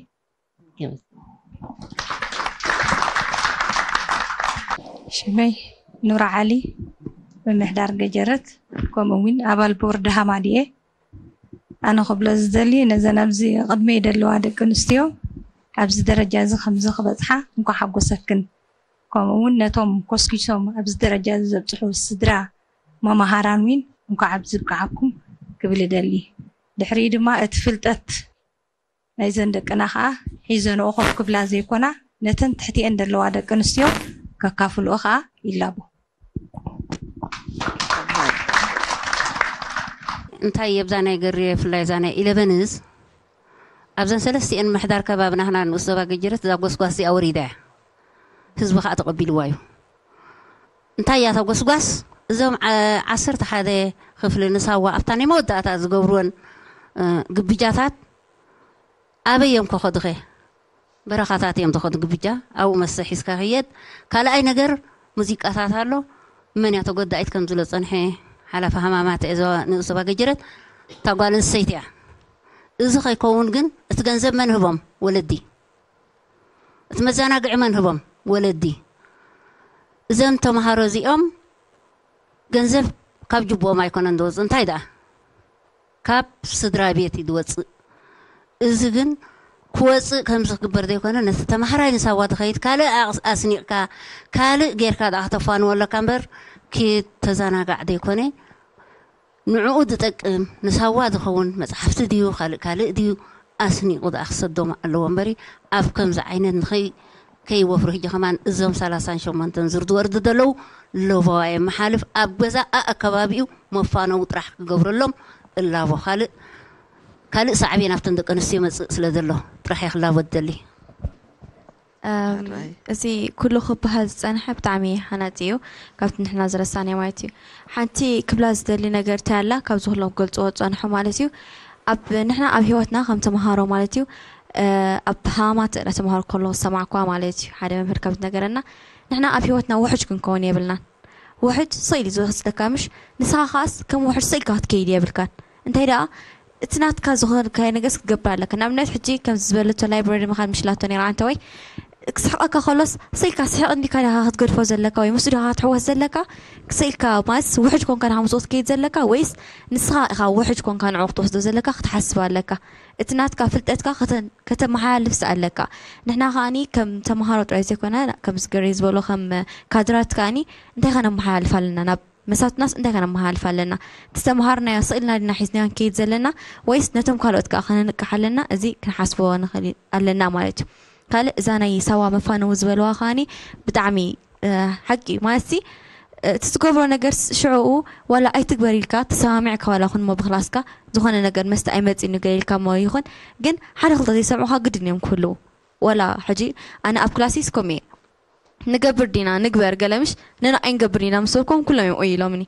ሽመይ ኑራ ዓሊ፣ ምምሕዳር ገጀረት፣ ከምኡ እውን ኣባል ቦርድ ሃማድ እየ። ኣነ ክብሎ ዝደሊ ነዘን ኣብዚ ቅድመይ ዘለዋ ደቂ ኣንስትዮ ኣብዚ ደረጃ እዚ ከምዚ ክበፅሓ እንኳ ሓጎሰክን፣ ከምኡ እውን ነቶም ኮስኪሶም ኣብዚ ደረጃ እዚ ዘብፅሑ ስድራ መማሃራን እውን እንኳ ኣብዚ ብቅዓኩም ክብል እደሊ። ድሕሪኡ ድማ እቲ ፍልጠት ናይዘን ደቅና ከዓ ሒዘንኦ ኮፍ ክብላ ዘይኮና ነተን ትሕቲኤን ዘለዋ ደቂ ኣንስትዮ ከካፍልኦ ከዓ ይላቦ። እንታይ እየ ብዛ ናይ ገርየ ብፍላይ እዛ ናይ ኢለቨንስ ኣብዘን ሰለስቲኤን ምሕዳር ከባቢ ናህና ንኡስ ዞባ ገጀረት እዛ ጎስጓስ እዚኣ ወሪዳ እያ። ህዝቢ ከዓ ተቐቢልዋ እዩ። እንታይ እያ እታ ጎስጓስ? እዞም ዓ-፣ ዓሰርተ ሓደ ክፍሊ ንሳዋ ኣብታ ናይ መወዳእታ ዝገብርወን፣ እ፣ ግብጃታት ኣበይ እዮም ከኸዱኸ? በረኻታት እዮም ዝኸዱ ግብጃ፣ ኣብኡ መስተ ሒዝካ ክየድ። ካልኣይ ነገር ሙዚቃታት ኣሎ። መን እያ ተጎዳኢት ከም ዝሎ ጸንሐ ሓላፊ ሃማማት እየ ዞባ፣ ንኡስ ዞባ ገጀረት እታ ጓል ኣንስተይቲ እያ። እዚ ከይከውን ግን እቲ ገንዘብ መን ህቦም? ወለዲ። እቲ መዘናግዒ መን ህቦም? ወለዲ። እዘም ተምሃሮ እዚኦም ገንዘብ ካብ ጅቦኦም ኣይኮነን ዝወፅእ። እንታይ ደኣ? ካብ ስድራ ቤት እዩ ዝወፅእ። እዚ ግን ክወፅእ ከምዚ ክግበር ዘይኮነ ነቲ ተምሃራይ ንሳዋ ትኸይድ ካልእ ኣስ-፣ ኣስኒቕካ ካልእ ጌርካ ደኣ ክተፋንዎ ኣለካ እምበር ክተዘናጋዕ ዘይኮነ ንዕኡ ዝጠቅም ንሳዋ ዝኸውን መፅሓፍቲ ድዩ ካልእ ካልእ ድዩ ኣስኒቑ ደኣ ክሰዶም ኣለዎ እምበሪ ኣብ ከምዚ ዓይነት ንኸይ-፣ ከይወፍሩ። ሕጂ ከማን እዞም ሰላሳን ሸሞንተን ዙር ዝወርዱ ዘለዉ ለበዋ የመሓልፍ ኣብ ገዛ ኣኣከባቢኡ መፋነዊ ጥራሕ ክገብረሎም እላቦ። ካልእ ካልእ ሳዕቤን ኣብተን ደቂ ኣንስትዮ መፅእ ስለ ዘሎ ጥራሕ እየ ክላቦ ዝደሊ። እም፣ ሕራይ። እዚ ኩሉ ክበሃል ዝጸንሐ ብጣዕሚ ሃናጺ እዩ። ካብቲ ንሕና ዝረሳንዮ ማለት እዩ። ሓንቲ ክብላ ዝደሊ ነገር እንታይ ኣላ? ካብዚ ኩሎም ክገልጽዎ ዝጸንሑ ማለት እዩ። ኣብ ንሕና ኣብ ህይወትና ከም ተምሃሮ ማለት እዩ፣ እ፣ ኣብ ሃማት ተምሃሮ ከለኹ ዝሰማዕኳ ማለት እዩ። ሓደ መምህር ካብ ዝነገረና ንሕና ኣብ ህይወትና ውሑጅ ክንከውን የብልናን። ውሕጅ ስቕ ኢሉ ዝወስደካ ምሽ፣ ንስኻ ኸኣስ ከም ውሕጅ ስቕ ኢልካ ክትከይድ የብልካን። እንታይ ደኣ እቲ ናትካ ዝኾንካዮ ነገርስ ክትገብር ኣለካ። ንኣብነት ሕጂ ከምዚ ዝበለቶ ላይብረሪ ምኻድ ምሽ ኢላቶ ነይራ ኣንተ ወይ ክስሕቐካ ከሎስ ስኢልካ ስሕቕ እንዲካ ዲኻ ክትገድፎ ዘለካ ወይ ምስኡ ዲኻ ክትሕወስ ዘለካ? ስኢልካ ማለት ውሕጅ ኮንካ ዲኻ ምስኡ ክትከይድ ዘለካ ወይስ ንስኻ ኢኻ ውሕጅ ኮንካ ንዕኡ ክትወስዶ ዘለካ ክትሓስብ ኣለካ። እቲ ናትካ ፍልጠትካ ከተን-፣ ከተመሓላልፍስ ኣለካ። ንሕና ከኣኒ ከም ተምሃሮ ጥራይ ዘይኮነ ከምዚ ገሬ ዝበሎ ከም ካድራት ከኣኒ እንታይ ከነመሓላልፍ ኣለና ናብ መሳትናስ እንታይ ከነመሓላልፍ ኣለና? ዝተምሃርናዮ ስቕ ኢልና ዲና ሒዝናዮ ንከይድ ዘለና ወይስ ነቶም ካልኦት ከኣ ከነንቅሕ ኣለና? እዚ ክንሓስቦ ንኽእል ኣለና ማለት እዩ። ካልእ እዛ ናይ ሳዋ መፋነዊ ዝበልዋ ከዓኒ ብጣዕሚ ሓቂ ማለት እቲ ትገብሮ ነገር ሽዕኡ ዋላ ኣይትግበር ኢልካ ተሰማሚዕካ ዋላ ኩን ሞ ብክላስካ ዝኾነ ነገር መስተ ኣይመፅእ ንገር ኢልካ ሞ ይኹን ግን ሓደ ክልተ ዘይሰምዑካ ግድን እዮም ክህልዉ። ዋላ ሕጂ ኣነ ኣብ ክላሲስ ኮም እየ ንገብር ዲና ንግበር ገለምሽ ንና ኣይንገብር ዲና ምስ በልኮም ኩሎም እዮም ኦይ ኢሎምኒ።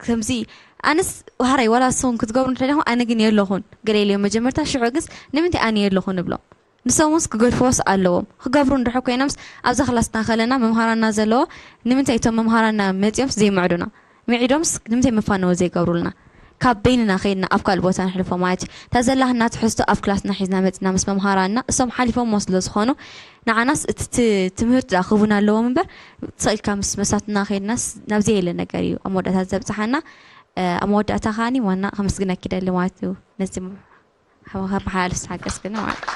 ከምዚ ኣነስ ዋሕራይ ዋላ ንስኹም ክትገብሩ እንተደኹም ኣነ ግን የለኹን ገለ ኢለዮም መጀመርታ ሽዑ ግስ ንምንታይ ኣነ የለኹን እብሎም። ንሶም ውንስ ክገድፍዎስ ኣለዎም ክገብሩ እንድሕር ኮይኖምስ ኣብዛ ክላስና ከለና መምሃራና ዘለዎ ንምንታይ እቶም መምሃራና መፂኦምስ ዘይምዕዱና ምዒዶምስ ንምንታይ መፋነዎ ዘይገብሩልና ካብ በይንና ከይድና ኣብ ካልእ ቦታ ንሕልፎ ማለት እዩ። እታ ዘላህና ትሕዝቶ ኣብ ክላስና ሒዝና መፅና ምስ መምሃራና እሶም ሓሊፎሞ ስለ ዝኾኑ ንዓናስ እቲ ትምህርቲ ዝኣኽቡና ኣለዎም እምበር ሰቂልካ ምስ መሳትና ከይድናስ ናብዚ የለ ነገር እዩ ኣብ መወዳእታ ዘብፅሓና። ኣብ መወዳእታ ከዓኒ ዋና ከመስግነኪ ደሊ ማለት እዩ ነዚ ከመሓላልፍ ዝሓገዝክኒ ማለት እዩ።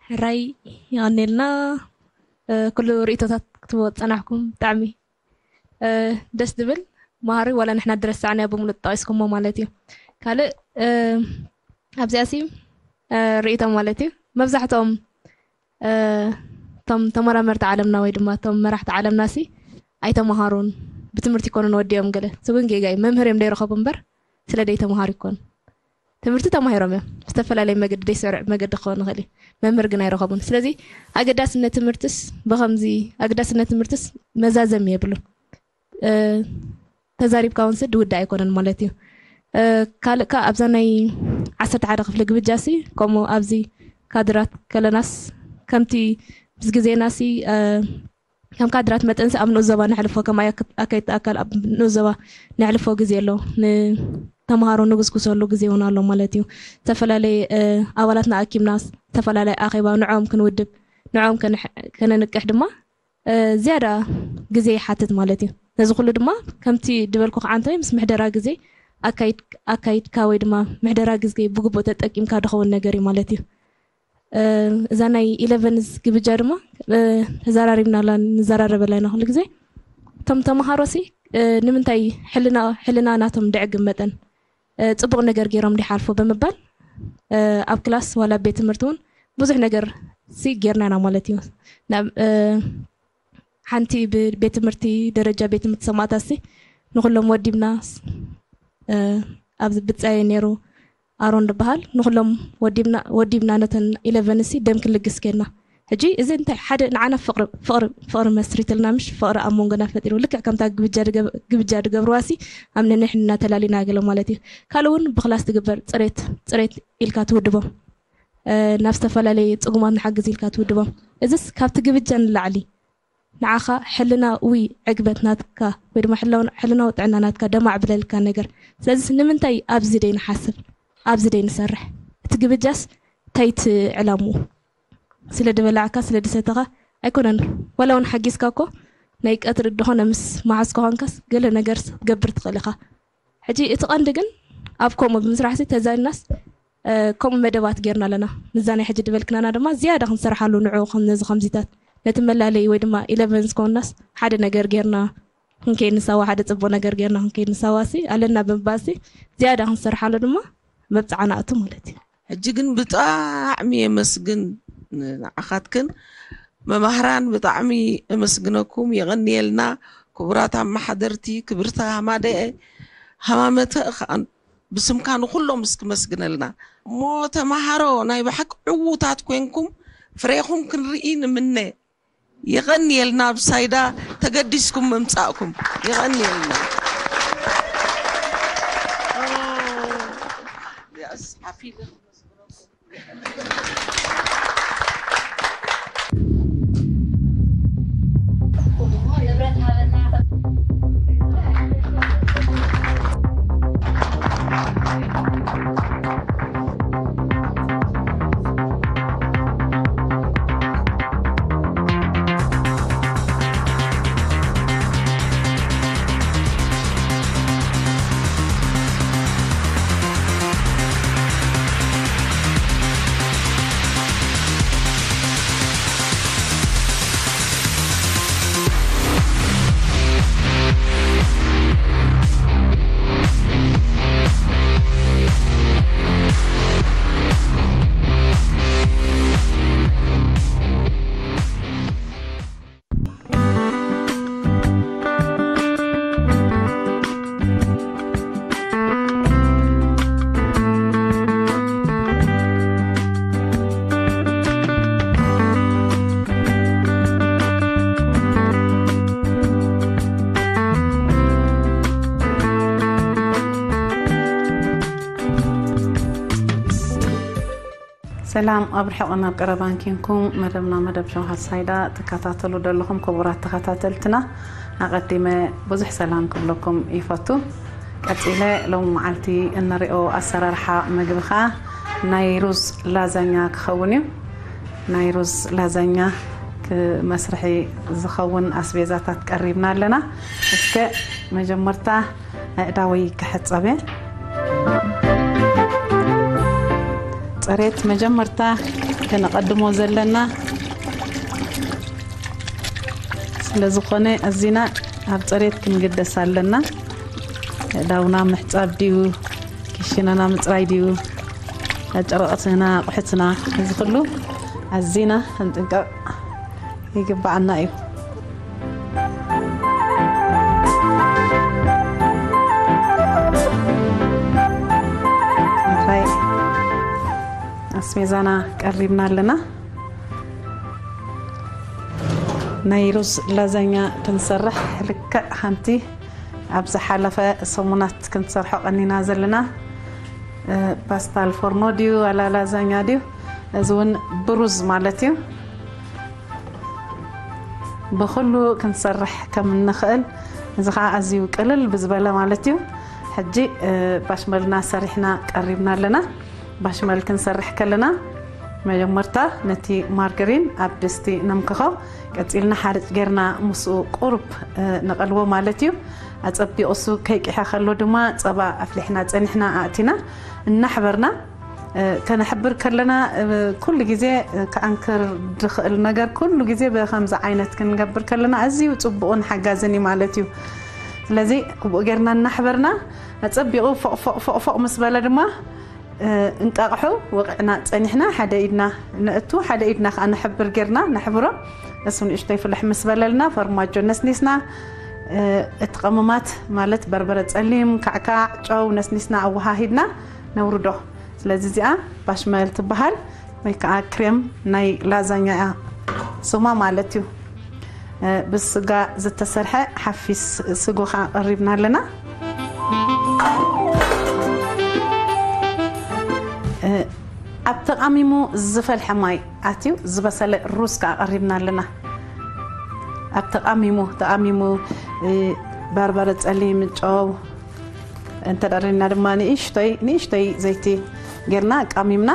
ሕራይ ይቐኔልና ኩሉ ርእቶታት ክትቦ ጸናሕኩም ብጣዕሚ ደስ ዝብል መሃሪ ዋላ ንሕና ድረሳዕናዮ ብምሉእ ጠቒስኩሞ ማለት እዩ። ካልእ ኣብዚኣ ሲ ርእይቶ ማለት እዩ መብዛሕትኦም እቶም ተመራመርቲ ዓለምና ወይ ድማ እቶም መራሕቲ ዓለምና ሲ ኣይተመሃሩን ብትምህርቲ ይኮኑን ወዲኦም ገለ እዚ እውን ጌጋ እዩ። መምህር እዮም ደይረኸቡ እምበር ስለ ደይተመሃሩ ይኮኑ። ትምህርቲ ተማሂሮም እዮም ዝተፈላለየ መገዲ ደይስዕርዕ መገዲ ክኸውን ይኽእል እዩ። መምህር ግን ኣይረኸቡን። ስለዚ ኣገዳስነት ትምህርትስ ብኸምዚ ኣገዳስነት ትምህርትስ መዛዘሚ የብሉን። ተዛሪብካ እውን ስድ ውዳእ ኣይኮነን ማለት እዩ። ካልእ ከ ኣብዛ ናይ ዓሰርተ ሓደ ክፍሊ ግብጃ ሲ ከምኡ ኣብዚ ካድራት ከለናስ ከምቲ ምስ ግዜና ሲ ከም ካድራት መጠን ሲ ኣብ ንኡስ ዞባ ነሕልፎ ከም ኣካይት ኣካል ኣብ ንኡስ ዞባ ነሕልፎ ግዜ ኣሎ ንተምሃሮ ንጉስጉሰሉ ግዜ እውን ኣሎ ማለት እዩ። ዝተፈላለየ ኣባላትና ኣኪብና ዝተፈላለየ ኣኼባ ንዕኦም ክንውድብ ንዕኦም ከነንቅሕ ድማ ዝያዳ ግዜ ይሓትት ማለት እዩ። ነዚ ኩሉ ድማ ከምቲ ድበልኩ ከዓ እንተ ምስ ምሕደራ ግዜ ኣካይድካ ወይ ድማ ምሕደራ ግዜ ብግቡእ ተጠቂምካ ድኸውን ነገር እዩ ማለት እዩ። እዛ ናይ ኢለቨንስ ግብጃ ድማ ተዘራሪብናላ ንዘራረበላ ኢና ኩሉ ግዜ እቶም ተምሃሮ ሲ ንምንታይ ሕልና ናቶም ድዕግም መጠን ፅቡቕ ነገር ገይሮም ዲሓልፎ ብምባል ኣብ ክላስ ዋላ ቤት ትምህርቲ እውን ብዙሕ ነገር ሲ ጌርና ኢና ማለት እዩ። ሓንቲ ብቤት ትምህርቲ ደረጃ ቤት ትምህርቲ ሰማእታት ሲ ንኩሎም ወዲብና ኣብዚ ብፃየ ነይሩ ኣሮን ዝበሃል ንኩሎም ወዲብና ነተን ኢለቨን ሲ ደም ክንልግስ ኬድና። ሕጂ እዚ እንታይ ሓደ ንዓና ፍቕሪ መስሪትልና ምሽ ፍቕሪ ኣብ መንጎና ፈጢሩ ልክዕ ከምታ ግብጃ ድገብርዋ ሲ ኣብ ነንሕንና ተላሊና ገለ ማለት እዩ። ካልእ እውን ብክላስ ትግበር ፅሬት ፅሬት ኢልካ ትውድቦም ናብ ዝተፈላለየ ፅጉማት ንሓግዝ ኢልካ ትውድቦም። እዚስ ካብቲ ግብጃ ንላዕሊ ንዓኻ ሕልናዊ ዕግበት ናትካ ወይ ድማ ሕልናዊ ጥዕና ናትካ ደማዕ ብለልካ ነገር። ስለዚስ ንምንታይ ኣብዚ ደይ ንሓስብ ኣብዚ ደይ ንሰርሕ? እቲ ግብጃስ እንታይ እቲ ዕላምኡ? ስለ ድበላዕካ ስለ ድሰተኻ ኣይኮነን። ዋላ እውን ሓጊዝካ እኮ ናይ ቀትሪ ድኾነ ምስ መሓዝካ ኳንካስ ገለ ነገርስ ክትገብር ትኽእል ኢኻ። ሕጂ እቲ ቀንዲ ግን ኣብ ከምኡ ብምስራሕ ሲ ተዛይድናስ ከምኡ መደባት ጌርና ኣለና። ንዛ ናይ ሕጂ ድበልክናና ድማ ዝያዳ ክንሰርሓሉ ንዑ ከም ነዚ ከምዚታት ነቲ መላለይ ወይ ድማ ኢለቨን ዝኮንናስ ሓደ ነገር ጌርና ክንከይድ ንሳዋ ሓደ ጽቡቅ ነገር ጌርና ክንከይድ ንሳዋ ሲ ኣለና ብምባል ሲ ዝያዳ ክንሰርሓሉ ድማ መብጽዓ ንኣቱ ማለት እዩ። ሕጂ ግን ብጣዕሚ የመስግን ንዓኻትክን መማህራን ብጣዕሚ የመስግነኩም የቐንየልና። ክቡራት ኣመሓደርቲ ክብርቲ ሃማደኤ ሃማመተ ከኣ ብስምካ ንኩሎም እስኪ መስግነልና። እሞ ተማሃሮ ናይ ብሓቂ ዕዉታት ኮንኩም ፍሬኹም ክንርኢ ንምነ። የቐንየልና ኣብ ሳይዳ ተገዲስኩም ምምጻእኩም። የቐንየልና። ሰላም ኣብ ርሑቕን ኣብ ቀረባን ኪንኩም መደብና መደብ ሸውሃት ሳይዳ ትከታተሉ ዘለኹም ክቡራት ተኸታተልትና ኣቐዲመ ብዙሕ ሰላም ክብለኩም ይፈቱ። ቀጺለ ሎም መዓልቲ እንሪኦ ኣሰራርሓ ምግቢ ኸኣ ናይ ሩዝ ላዛኛ ክኸውን እዩ። ናይ ሩዝ ላዛኛ ክመስርሒ ዝኸውን ኣስቤዛታት ቀሪብና ኣለና። እስከ መጀመርታ ኣእዳወይ ክሕጸብ እየ። ጽሬት መጀመርታ ከነቐድሞ ዘለና ስለ ዝኾነ ኣዚና ኣብ ጽሬት ክንግደስ ኣለና። ኣእዳውና ምሕጻብ ድዩ፣ ክሽነና ምጽራይ ድዩ፣ ጨረቕትና፣ ኣቑሑትና፣ እዚ ኩሉ ኣዚና ክንጥንቀቕ ይግብኣና እዩ። ኣስሜዛና ቀሪብና ኣለና። ናይ ሩዝ ላዛኛ ክንሰርሕ ልክዕ ከምቲ ኣብ ዝሓለፈ ሰሙናት ክንሰርሖ ቀኒና ዘለና ፓስታ ኣልፎርኖ ድዩ ዋላ ላዛኛ ድዩ፣ እዚ እውን ብሩዝ ማለት እዩ። ብኹሉ ክንሰርሕ ከም እንኽእል፣ እዚ ኸዓ ኣዝዩ ቅልል ብዝበለ ማለት እዩ። ሕጂ ባሽመልና ሰሪሕና ቀሪብና ኣለና። ባሽመል ክንሰርሕ ከለና መጀመርታ ነቲ ማርገሪን ኣብ ድስቲ ነምክኾ። ቀጺልና ሓርጭ ጌርና ምስኡ ቁሩብ ነቐልዎ ማለት እዩ። ኣጸቢቑ እሱ ከይቂሐ ከሎ ድማ ጸባ ኣፍሊሕና ጸኒሕና ኣእቲና እናሕበርና ከነሕብር ከለና ኩሉ ግዜ ክኣንክር ዝኽእል ነገር ኩሉ ግዜ ብከምዚ ዓይነት ክንገብር ከለና ኣዝዩ ጽቡቕን ሓጋዝን እዩ ማለት እዩ። ስለዚ ክቡእ ጌርና እናሕበርና ኣጸቢቑ ፎቕ ፎቕ ፎቕ ፎቕ ምስ በለ ድማ እንቃቕሑ ወቕዕና ጸኒሕና ሓደ ኢድና ነእቱ ሓደ ኢድና ከኣ ነሕብር ጌርና ነሕብሮ። እሱ ንእሽተይ ፍልሕ ምስ በለልና ፈርማጆ ነስኒስና እቲ ቀመማት ማለት በርበረ ጸሊም፣ ካዕካዕ፣ ጨው ነስኒስና ኣወሃሂድና ነውርዶ። ስለዚ እዚኣ ባሽመል ትበሃል ወይ ከዓ ክሬም ናይ ላዛኛ እያ ስማ ማለት እዩ። ብስጋ ዝተሰርሐ ሓፊስ ስጎ ከዓ ቀሪብና ኣለና። ኣብ ተቃሚሙ ዝፈልሐ ማይ ኣትዩ ዝበሰለ ሩዝ ከዓ ቀሪብና ኣለና። ኣብ ተቃሚሙ ተቃሚሙ በርበረ ጸሊም ጨው እንተደሪና ድማ ንእሽተይ ንእሽተይ ዘይቲ ጌርና ኣቃሚምና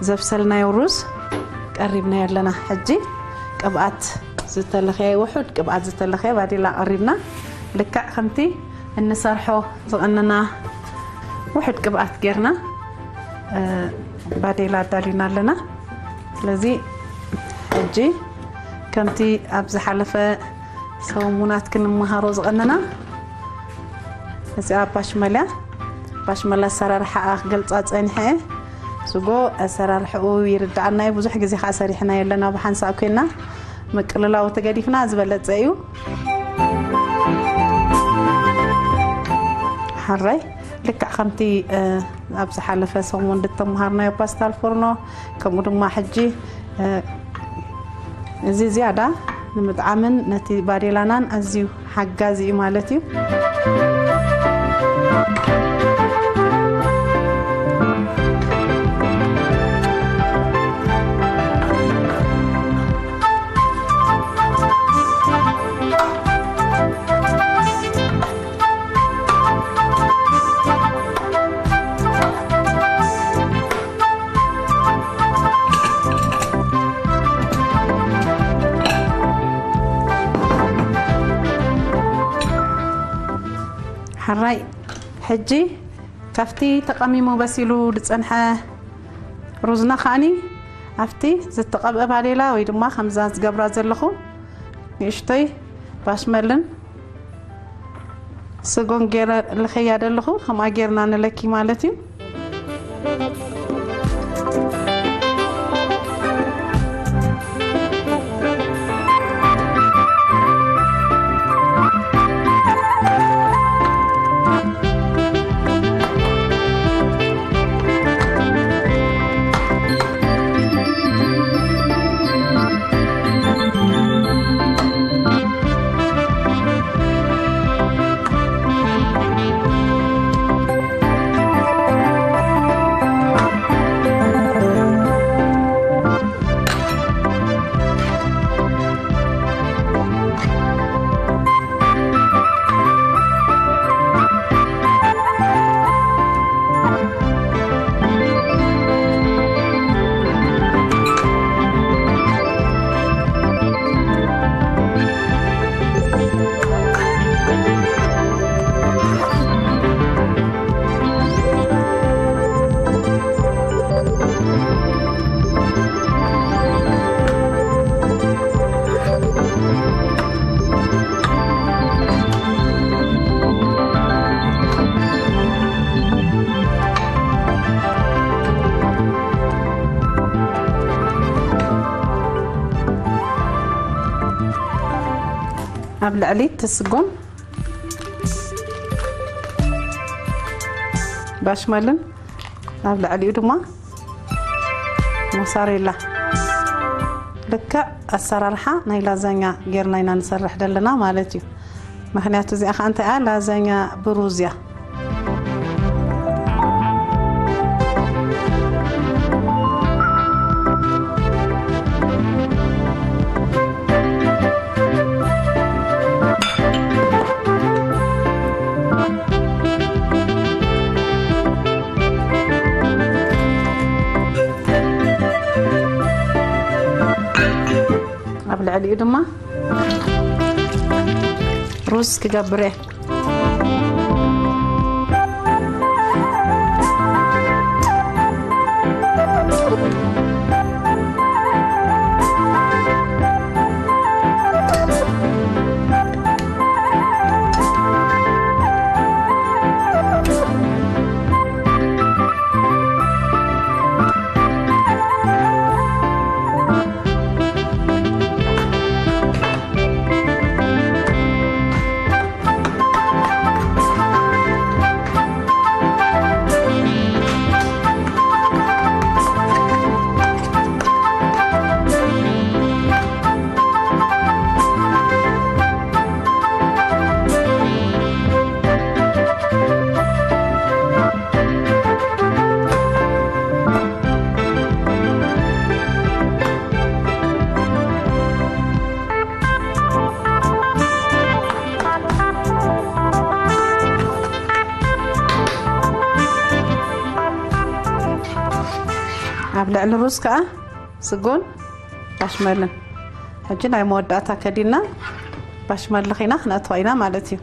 ዘብሰልናዮ ሩዝ ቀሪብናዮ ኣለና። ሕጂ ቅብኣት ዝተለኸየ ውሑድ ቅብኣት ዝተለኸየ ባዴላ ቀሪብና ልክዕ ከምቲ እንሰርሖ ዝቐነና ውሑድ ቅብኣት ጌርና ባዴላ ኣዳሊና ኣለና። ስለዚ ሕጂ ከምቲ ኣብ ዝሓለፈ ሰሙናት ክንመሃሮ ዝቐነና እዚኣ ባሽመል እያ። ባሽመል ኣሰራርሓኣ ክገልፃ ፀኒሐ እየ። ስጎ ኣሰራርሕኡ ይርድኣና እዩ። ብዙሕ ግዜ ከዓ ሰሪሕና የለና ብሓንሳእ ኮይና ምቅልላው ተገዲፍና ዝበለፀ እዩ። ሓራይ ልክዕ ከምቲ ኣብ ዝሓለፈ ሰሙን ዝተምሃርናዮ ፓስታ ኣልፎርኖ፣ ከምኡ ድማ ሕጂ፣ እ፣ እዚ ዝያዳ ንምጥዓምን ነቲ ባዴላናን ኣዝዩ ሓጋዚ እዩ ማለት እዩ። ሕራይ፣ ሕጂ ካብቲ ተቐሚሙ በሲሉ ዝጸንሐ ሩዝና ከኣኒ ኣብቲ ዝተቐብአ ባዴላ ወይ ድማ ከምዛ ዝገብራ ዘለኹ ንእሽቶይ ባሽመልን ስጎን ገይረ ልኸያ ዘለኹ፣ ከምኣ ገይርና ንለኪ ማለት እዩ። ኣብ ልዕሊ ትስጎን ባሽመልን ኣብ ልዕሊኡ ድማ ሞሳሬላ። ልክዕ ኣሰራርሓ ናይ ላዛኛ ጌርና ኢና ንሰርሕ ዘለና ማለት እዩ። ምኽንያቱ እዚኣ ኸዓ እንታይ እያ? ላዛኛ ብሩዝ እያ። ኣብ ልዕሊኡ ድማ ሩዝ ክገብር እየ። ኣብ ልዕሊ ሩዝ ከኣ ስጎን ባሽመልን። ሕጂ ናይ መወዳእታ ከዲና ባሽመል ኺና ክነእትዋ ኢና ማለት እዩ።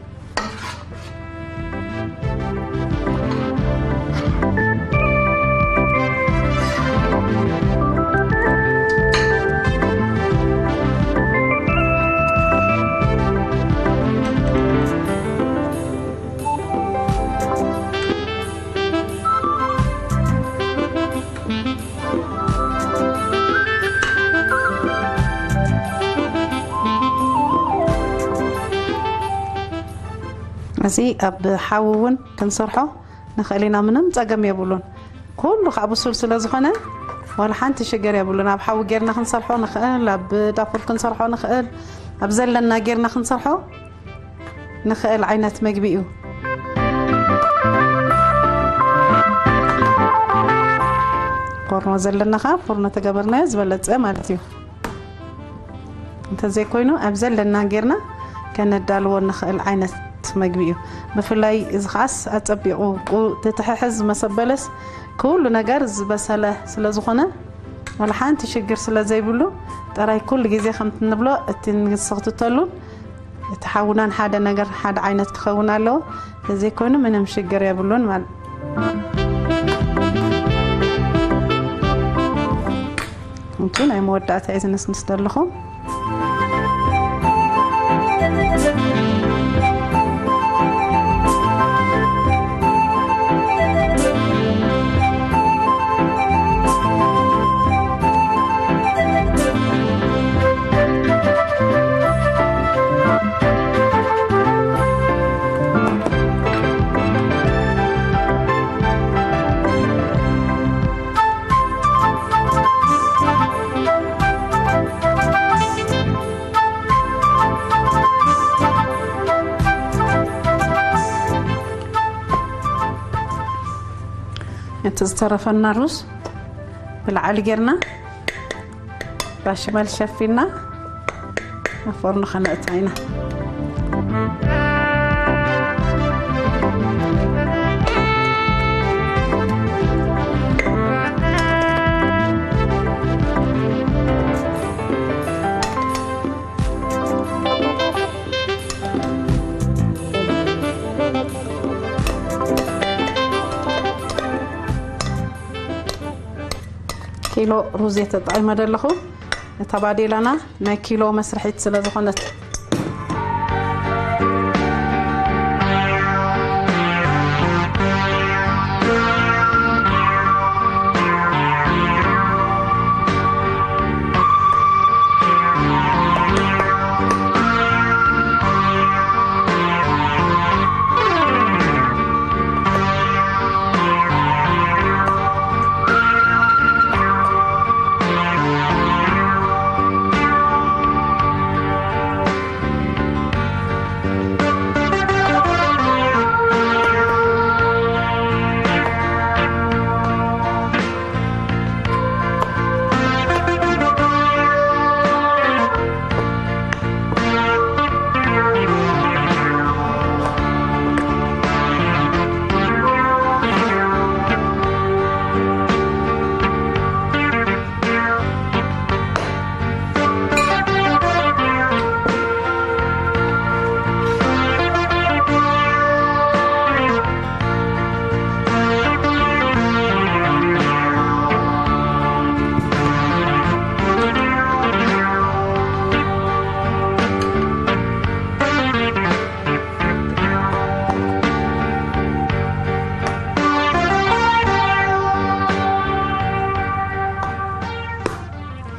እዚ ኣብ ሓዊ እውን ክንሰርሖ ንኽእል ኢና፣ ምንም ጸገም የብሉን። ኩሉ ከዓ ብሱል ስለ ዝኾነ ዋላ ሓንቲ ሽግር የብሉን። ኣብ ሓዊ ጌርና ክንሰርሖ ንኽእል፣ ኣብ ዳፉር ክንሰርሖ ንኽእል፣ ኣብ ዘለና ጌርና ክንሰርሖ ንኽእል ዓይነት መግቢ እዩ። ፎርኖ ዘለና ከዓ ፎርኖ ተገበርናዮ ዝበለጸ ማለት እዩ። እንተዘይኮይኑ ኣብ ዘለና ጌርና ከነዳልዎ ንኽእል ዓይነት መግቢ እዩ። ብፍላይ እዚ ከዓስ ኣጸቢቑ ቁ-፣ ትትሕሕዝ መሰበለስ ኩሉ ነገር ዝበሰለ ስለ ዝኾነ ዋላ ሓንቲ ሽግር ስለ ዘይብሉ ጥራይ ኩሉ ግዜ ከምቲ ንብሎ እቲ ንስኽትተሉን እቲ ሓውናን ሓደ ነገር ሓደ ዓይነት ክኸውን ኣለዎ። እንተዘይኮይኑ ምንም ሽግር የብሉን ማለት። እንቱ ናይ መወዳእታ እየ ዝንስንስ ዘለኹ። እቲ ዝተረፈና ሩዝ ብላዕሊ ጌርና ባሽመል ሸፊና ኣብ ፎርኖ ከነእትዋ ኢና። ኪሎ ሩዝ እየ ተጠቒመ ዘለኹ። እታ ባዴላና ናይ ኪሎ መስርሒት ስለ ዝኾነት።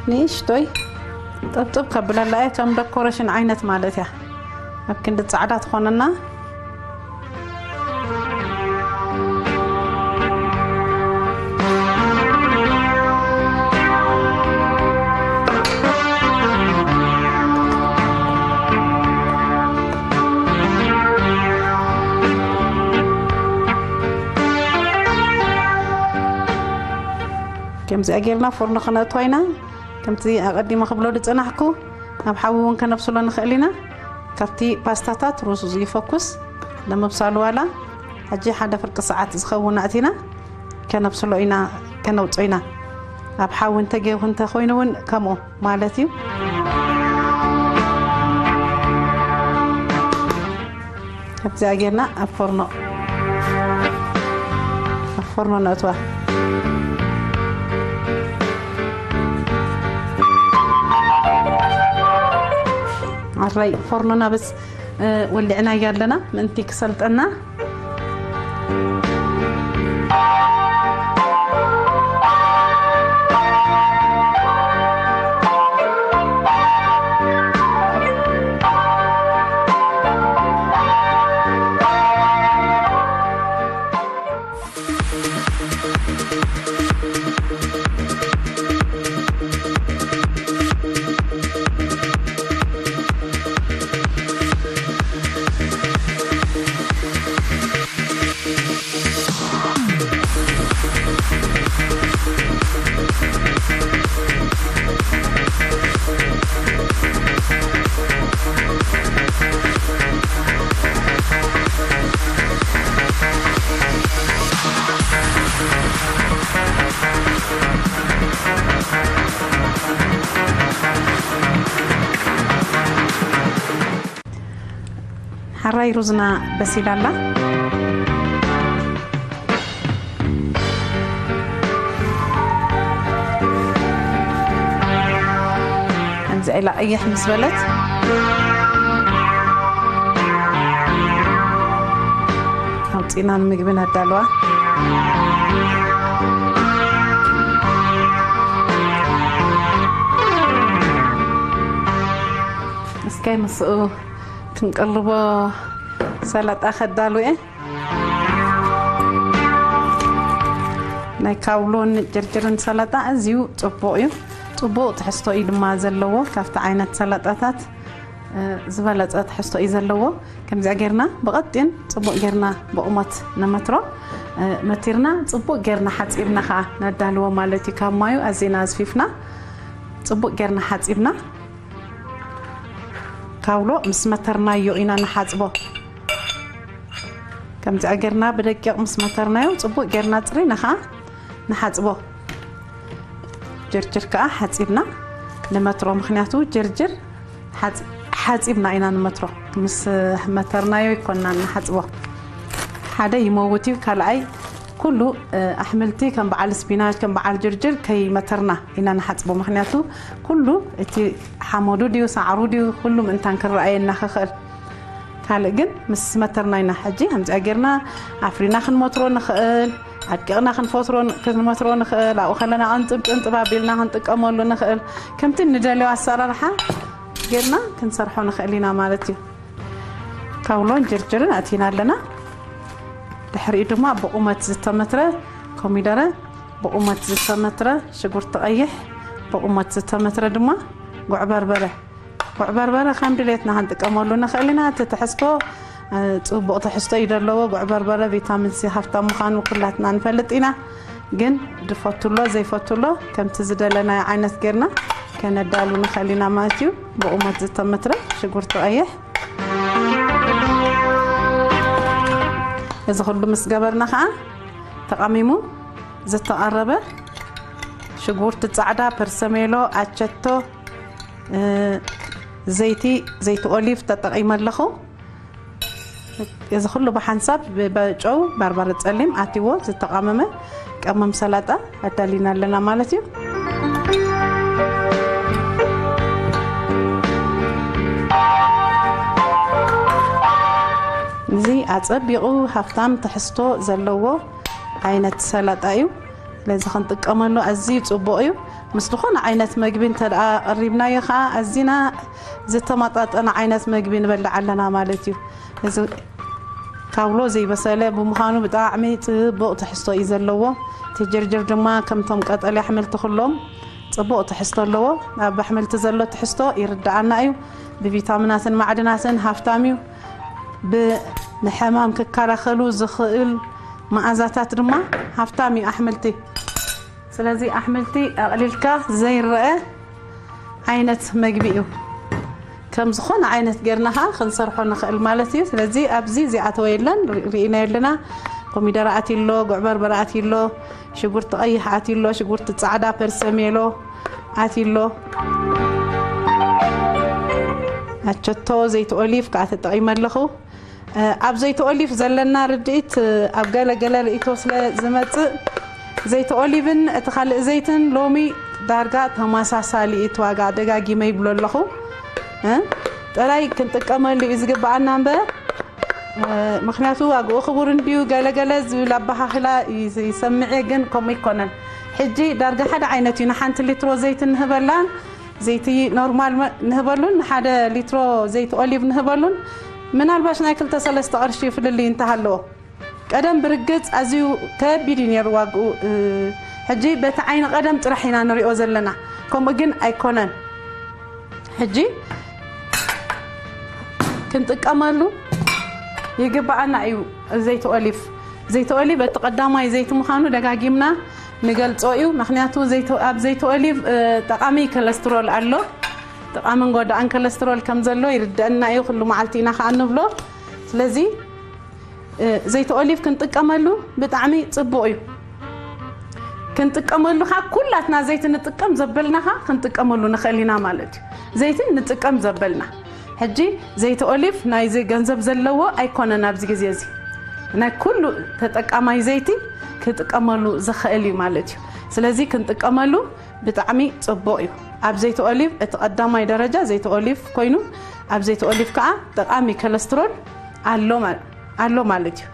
ንእሽቶይ ጥብጥብ ከብለላ እየ፣ ከም ደኮሬሽን ዓይነት ማለት እያ። ኣብ ክንዲ ጻዕዳ ትኾነና። ከምዚኣ ጌርና ፎርኖ ከነእትዋ ኢና። ከምቲ ኣቐዲመ ክብሎ ዝጸናሕኩ፣ ኣብ ሓዊ እውን ከነብስሎ ንኽእል ኢና። ካብቲ ፓስታታት ሩዝ እዩ ፈኩስ ንምብሳሉ፣ ዋላ ሕጂ ሓደ ፍርቂ ሰዓት ዝኸውን ኣእቲና ከነብስሎ ኢና፣ ከነውጾ ኢና። ኣብ ሓዊ እንተጌው እንተኾይኑ እውን ከምኡ ማለት እዩ። ከምዚኣ ጌርና ኣብ ፎርኖ፣ ኣብ ፎርኖ ነእትዋ። ኣራይ ፎርኖና በስ፣ እ፣ ወሊዕናያ ኣለና ምእንቲ ክሰልጠና። ኣራይ ሩዝና በሲላ ኣላ። ከምዚ ኢላ ቀይሕ ምስ በለት፣ ኣውፂና ንምግቢ ነዳልዋ። እስከ ምስኡ ክንቅርቦ ሰላጣ ከዳሉ እየ። ናይ ካውሎን ጅርጅርን ሰላጣ ኣዝዩ ጽቡቕ እዩ። ጽቡቕ ትሕዝቶ እዩ ድማ ዘለዎ። ካብቲ ዓይነት ሰላጣታት፣ እ፣ ዝበለጸ ትሕዝቶ እዩ ዘለዎ። ከምዚኣ ጌርና ብቐጢን ጽቡቕ ጌርና ብቑመት ንመትሮ። እ፣ መቲርና ጽቡቕ ጌርና ሓጺብና ኸኣ ነዳልዎ ማለት እዩ። ካብ ማዩ ኣዚና ኣዝፊፍና ጽቡቕ ጌርና ሓጺብና፣ ካውሎ ምስ መተርናዮ ኢና ንሓጽቦ። ከምዚኣ ጌርና ብደቂቕ ምስ መተርናዮ ጽቡቕ ጌርና ጽሪና ኸኣ ንሓጽቦ። ጅርጅር ከኣ ሓጺብና ንመትሮ፣ ምኽንያቱ ጅርጅር ሓጽ-፣ ሓጺብና ኢና ንመትሮ። ምስ መተርናዮ ይኮንና ንሓጽቦ። ሓደ ይመውት እዩ፣ ካልኣይ ኩሉ፣ እ፣ ኣሕምልቲ ከም በዓል ስፒናች፣ ከም በዓል ጅርጅር ከይመተርና ኢና ንሓጽቦ። ምኽንያቱ ኩሉ እቲ ሓመዱ ድዩ፣ ሳዕሩ ድዩ፣ ኩሉ ምእንታን ክረኣየና ክኽእል። ካልእ ግን ምስ መተርና ኢና። ሕጂ ከምዚኣ ጌርና ኣፍሪና ክንመትሮ ንኽእል፣ ኣድቂቕና ክንፈትሮ ን-፣ ክንመትሮ ንኽእል፣ ኣብኡ ከለና ቅንጥብ ቅንጥብ ኣቢልና ክንጥቀመሉ ንኽእል። ከምቲ ንደልዮ ኣሰራርሓ ጌርና ክንሰርሖ ንኽእል ኢና ማለት እዩ። ካውሎን ጅርጅርን ኣቲና ኣለና። ድሕሪኡ ድማ ብቑመት ዝተመትረ ኮሚደረ፣ ብቑመት ዝተመትረ ሽጉርቲ ቀይሕ፣ ብቑመት ዝተመትረ ድማ ጉዕ በርበረ። ጉዕ በርበረ ከም ድሌትና ክንጥቀመሉ ንኽእል ኢና። እቲ ትሕዝቶ፣ እ፣ ጽቡቕ ትሕዝቶ እዩ ዘለዎ። ጉዕ በርበረ ቪታሚን ሲ ሃፍታም ምዃኑ ኩላትና ንፈልጥ ኢና። ግን ዝፈቱ ኣሎ፣ ዘይፈቱ ኣሎ፣ ከምቲ ዝደለናዮ ዓይነት ጌርና ከነዳሉ ንኽእል ኢና ማለት እዩ። ብቑመት ዝተመትረ ሽጉርቲ ቀይሕ። እዚ ኩሉ ምስ ገበርና ኸኣ ተቐሚሙ ዝተቐረበ ሽጉርቲ ጻዕዳ፣ ፐርሰሜሎ፣ ኣቸቶ፣ እ፣ ዘይቲ፣ ዘይቲ ኦሊቭ ተጠቒመ ኣለኹ። እዚ ኩሉ ብሓንሳብ ብ-፣ ብጨው፣ በርበረ ጸሊም ኣትይዎ ዝተቐመመ ቀመም ሰላጣ ኣዳሊና ኣለና ማለት እዩ። እዚ ኣጸቢቑ ሃፍታም ትሕዝቶ ዘለዎ ዓይነት ሰላጣ እዩ። ስለዚ ክንጥቀመሉ ኣዝዩ ጽቡቕ እዩ። ምስ ዝኾነ ዓይነት መግቢ እንተ ደኣ ቀሪብናዮ ኸኣ ኣዚና ዝተመጣጠነ ዓይነት መግቢ ንበልዕ ኣለና ማለት እዩ። እዚ ካውሎ ዘይበሰለ ብምዃኑ ብጣዕሚ ጽቡቕ ትሕዝቶ እዩ ዘለዎ። እቲ ጅርጅር ድማ ከምቶም ቀጠልያ ኣሕምልቲ ኩሎም ጽቡቕ ትሕዝቶ ኣለዎ። ኣብ ኣሕምልቲ ዘሎ ትሕዝቶ ይርድኣና እዩ። ብቪታሚናትን ማዕድናትን ሃፍታም እዩ። ብ-፣ ንሕማም ክከላኸሉ ዝኽእል መኣዛታት ድማ ሃፍታም እዩ ኣሕምልቲ። ስለዚ ኣሕምልቲ ኣቕሊልካ ዘይረአ ዓይነት መግቢ እዩ። ከም ዝኾነ ዓይነት ጌርና ኸዓ ክንሰርሖ ንኽእል ማለት እዩ። ስለዚ ኣብዚ ዝኣተወ የለን፣ ሪ-፣ ርኢናዮ ኣለና። ኮሚደረ ኣትዩ ኣሎ፣ ጉዕ በርበረ ኣትዩ ኣሎ፣ ሽጉርቲ ቀይሕ ኣትዩ ኣሎ፣ ሽጉርቲ ጻዕዳ፣ ፐርሰሜሎ ኣትዩ ኣሎ። ኣቸቶ፣ ዘይቲ ኦሊቭ ከዓ ተጠቒመ ኣለኹ። እ፣ ኣብ ዘይቲ ኦሊቭ ዘለና ርድኢት፣ እ፣ ኣብ ገለ ገለ ርእይቶ ስለ ዝመጽእ፣ ዘይቲ ኦሊቭን እቲ ካልእ ዘይትን ሎሚ ዳርጋ ተመሳሳሊ እዩ እቲ ዋጋ፣ ደጋጊመ ይብሎ ኣለኹ። እ፣ ጥራይ ክንጥቀመሉ እዩ ዝግብኣና እምበር፣ እ፣ ምኽንያቱ ዋግኡ ክቡር እንድዩ ገለ ገለ ዝብል ኣበሃህላ ይስ-፣ ይሰምዕ እየ፣ ግን ከምኡ ኣይኮነን። ሕጂ ዳርጋ ሓደ ዓይነት እዩ። ንሓንቲ ሊትሮ ዘይቲ ንህበላን ዘይቲ ኖርማል መ-፣ ንህበሉን ንሓደ ሊትሮ ዘይቲ ኦሊቭ ንህበሉን ምናልባሽ ናይ ክልተ ሰለስተ ቅርሺ ፍልልይ እንተሃለዎ። ቀደም ብርግጽ ኣዝዩ ከቢድ እዩ ነይሩ ዋግኡ። እ፣ ሕጂ በቲ ዓይኒ ቀደም ጥራሕ ኢና ንሪኦ ዘለና። ከምኡ ግን ኣይኮነን። ሕጂ ክንጥቀመሉ ይግብኣና እዩ ዘይቲ ኦሊቭ። ዘይቲ ኦሊቭ እቲ ቀዳማይ ዘይቲ ምዃኑ ደጋጊምና ንገልጾ እዩ። ምኽንያቱ ዘይቲ፣ ኣብ ዘይቲ ኦሊቭ፣ እ፣ ጠቓሚ ኮለስትሮል ኣሎ። ጠቓምን ጎዳእን ኮለስትሮል ከም ዘሎ ይርደአና እዩ። ኩሉ መዓልቲ ኢና ከኣ ንብሎ። ስለዚ፣ እ፣ ዘይቲ ኦሊቭ ክንጥቀመሉ ብጣዕሚ ጽቡቕ እዩ። ክንጥቀመሉ ኸዓ ኩላትና ዘይቲ ንጥቀም ዘበልና ኸዓ ክንጥቀመሉ ንኽእል ኢና ማለት እዩ። ዘይቲ ንጥቀም ዘበልና። ሕጂ ዘይቲ ኦሊቭ ናይዚ ገንዘብ ዘለዎ ኣይኮነን። ኣብዚ ግዜ እዚ ናይ ኩሉ ተጠቃማይ ዘይቲ ክጥቀመሉ ዝኽእል እዩ ማለት እዩ። ስለዚ ክንጥቀመሉ ብጣዕሚ ጽቡቕ እዩ። ኣብ ዘይቲ ኦሊቭ እቲ ቀዳማይ ደረጃ ዘይቲ ኦሊቭ ኮይኑ፣ ኣብ ዘይቲ ኦሊቭ ከዓ ጠቓሚ ኮለስትሮል ኣሎ ማለት ኣሎ ማለት እዩ።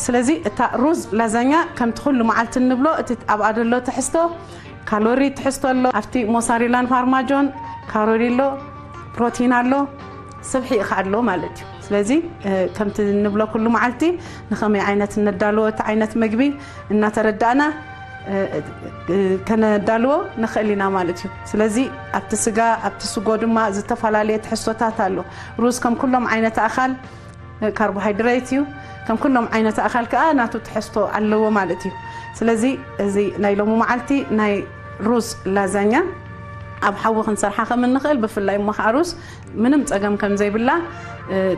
ስለዚ እታ ሩዝ ላዛኛ ከምቲ ኩሉ መዓልቲ እንብሎ እቲ ኣብኣ ዘሎ ትሕዝቶ ካሎሪ ትሕዝቶ ኣሎ። ኣብቲ ሞሳሪላን ፋርማጆን ካሎሪ ኣሎ፣ ፕሮቲን ኣሎ፣ ስብሒ ከ ኣሎ ማለት እዩ። ስለዚ ከምቲ እንብሎ ኩሉ መዓልቲ ንኸመይ ዓይነት እነዳልዎ እቲ ዓይነት መግቢ እናተረዳእና ከነዳልዎ ንኽእል ኢና ማለት እዩ። ስለዚ ኣብቲ ስጋ ኣብቲ ስጎ ድማ ዝተፈላለየ ትሕዝቶታት ኣሎ። ሩዝ ከም ኩሎም ዓይነት ኣኻል ካርቦሃይድሬት እዩ። ከም ኩሎም ዓይነት ኣኻል ከዓ ናቱ ትሕዝቶ ኣለዎ ማለት እዩ። ስለዚ እዚ ናይ ሎሚ መዓልቲ ናይ ሩዝ ላዛኛ ኣብ ሓዊ ክንሰርሓ ከም እንኽእል ብፍላይ እሞ ከዓ ሩዝ ምንም ፀገም ከም ዘይብላ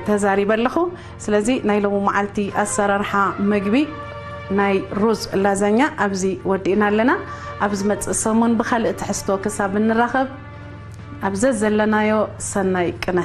ተዛሪበ ኣለኹ። ስለዚ ናይ ሎሚ መዓልቲ ኣሰራርሓ መግቢ ናይ ሩዝ ላዛኛ ኣብዚ ወዲእና ኣለና። ኣብ ዝመፅእ ሰሙን ብካልእ ትሕዝቶ ክሳብ እንራኸብ ኣብ ዘዘለናዮ ሰናይ ቅነ።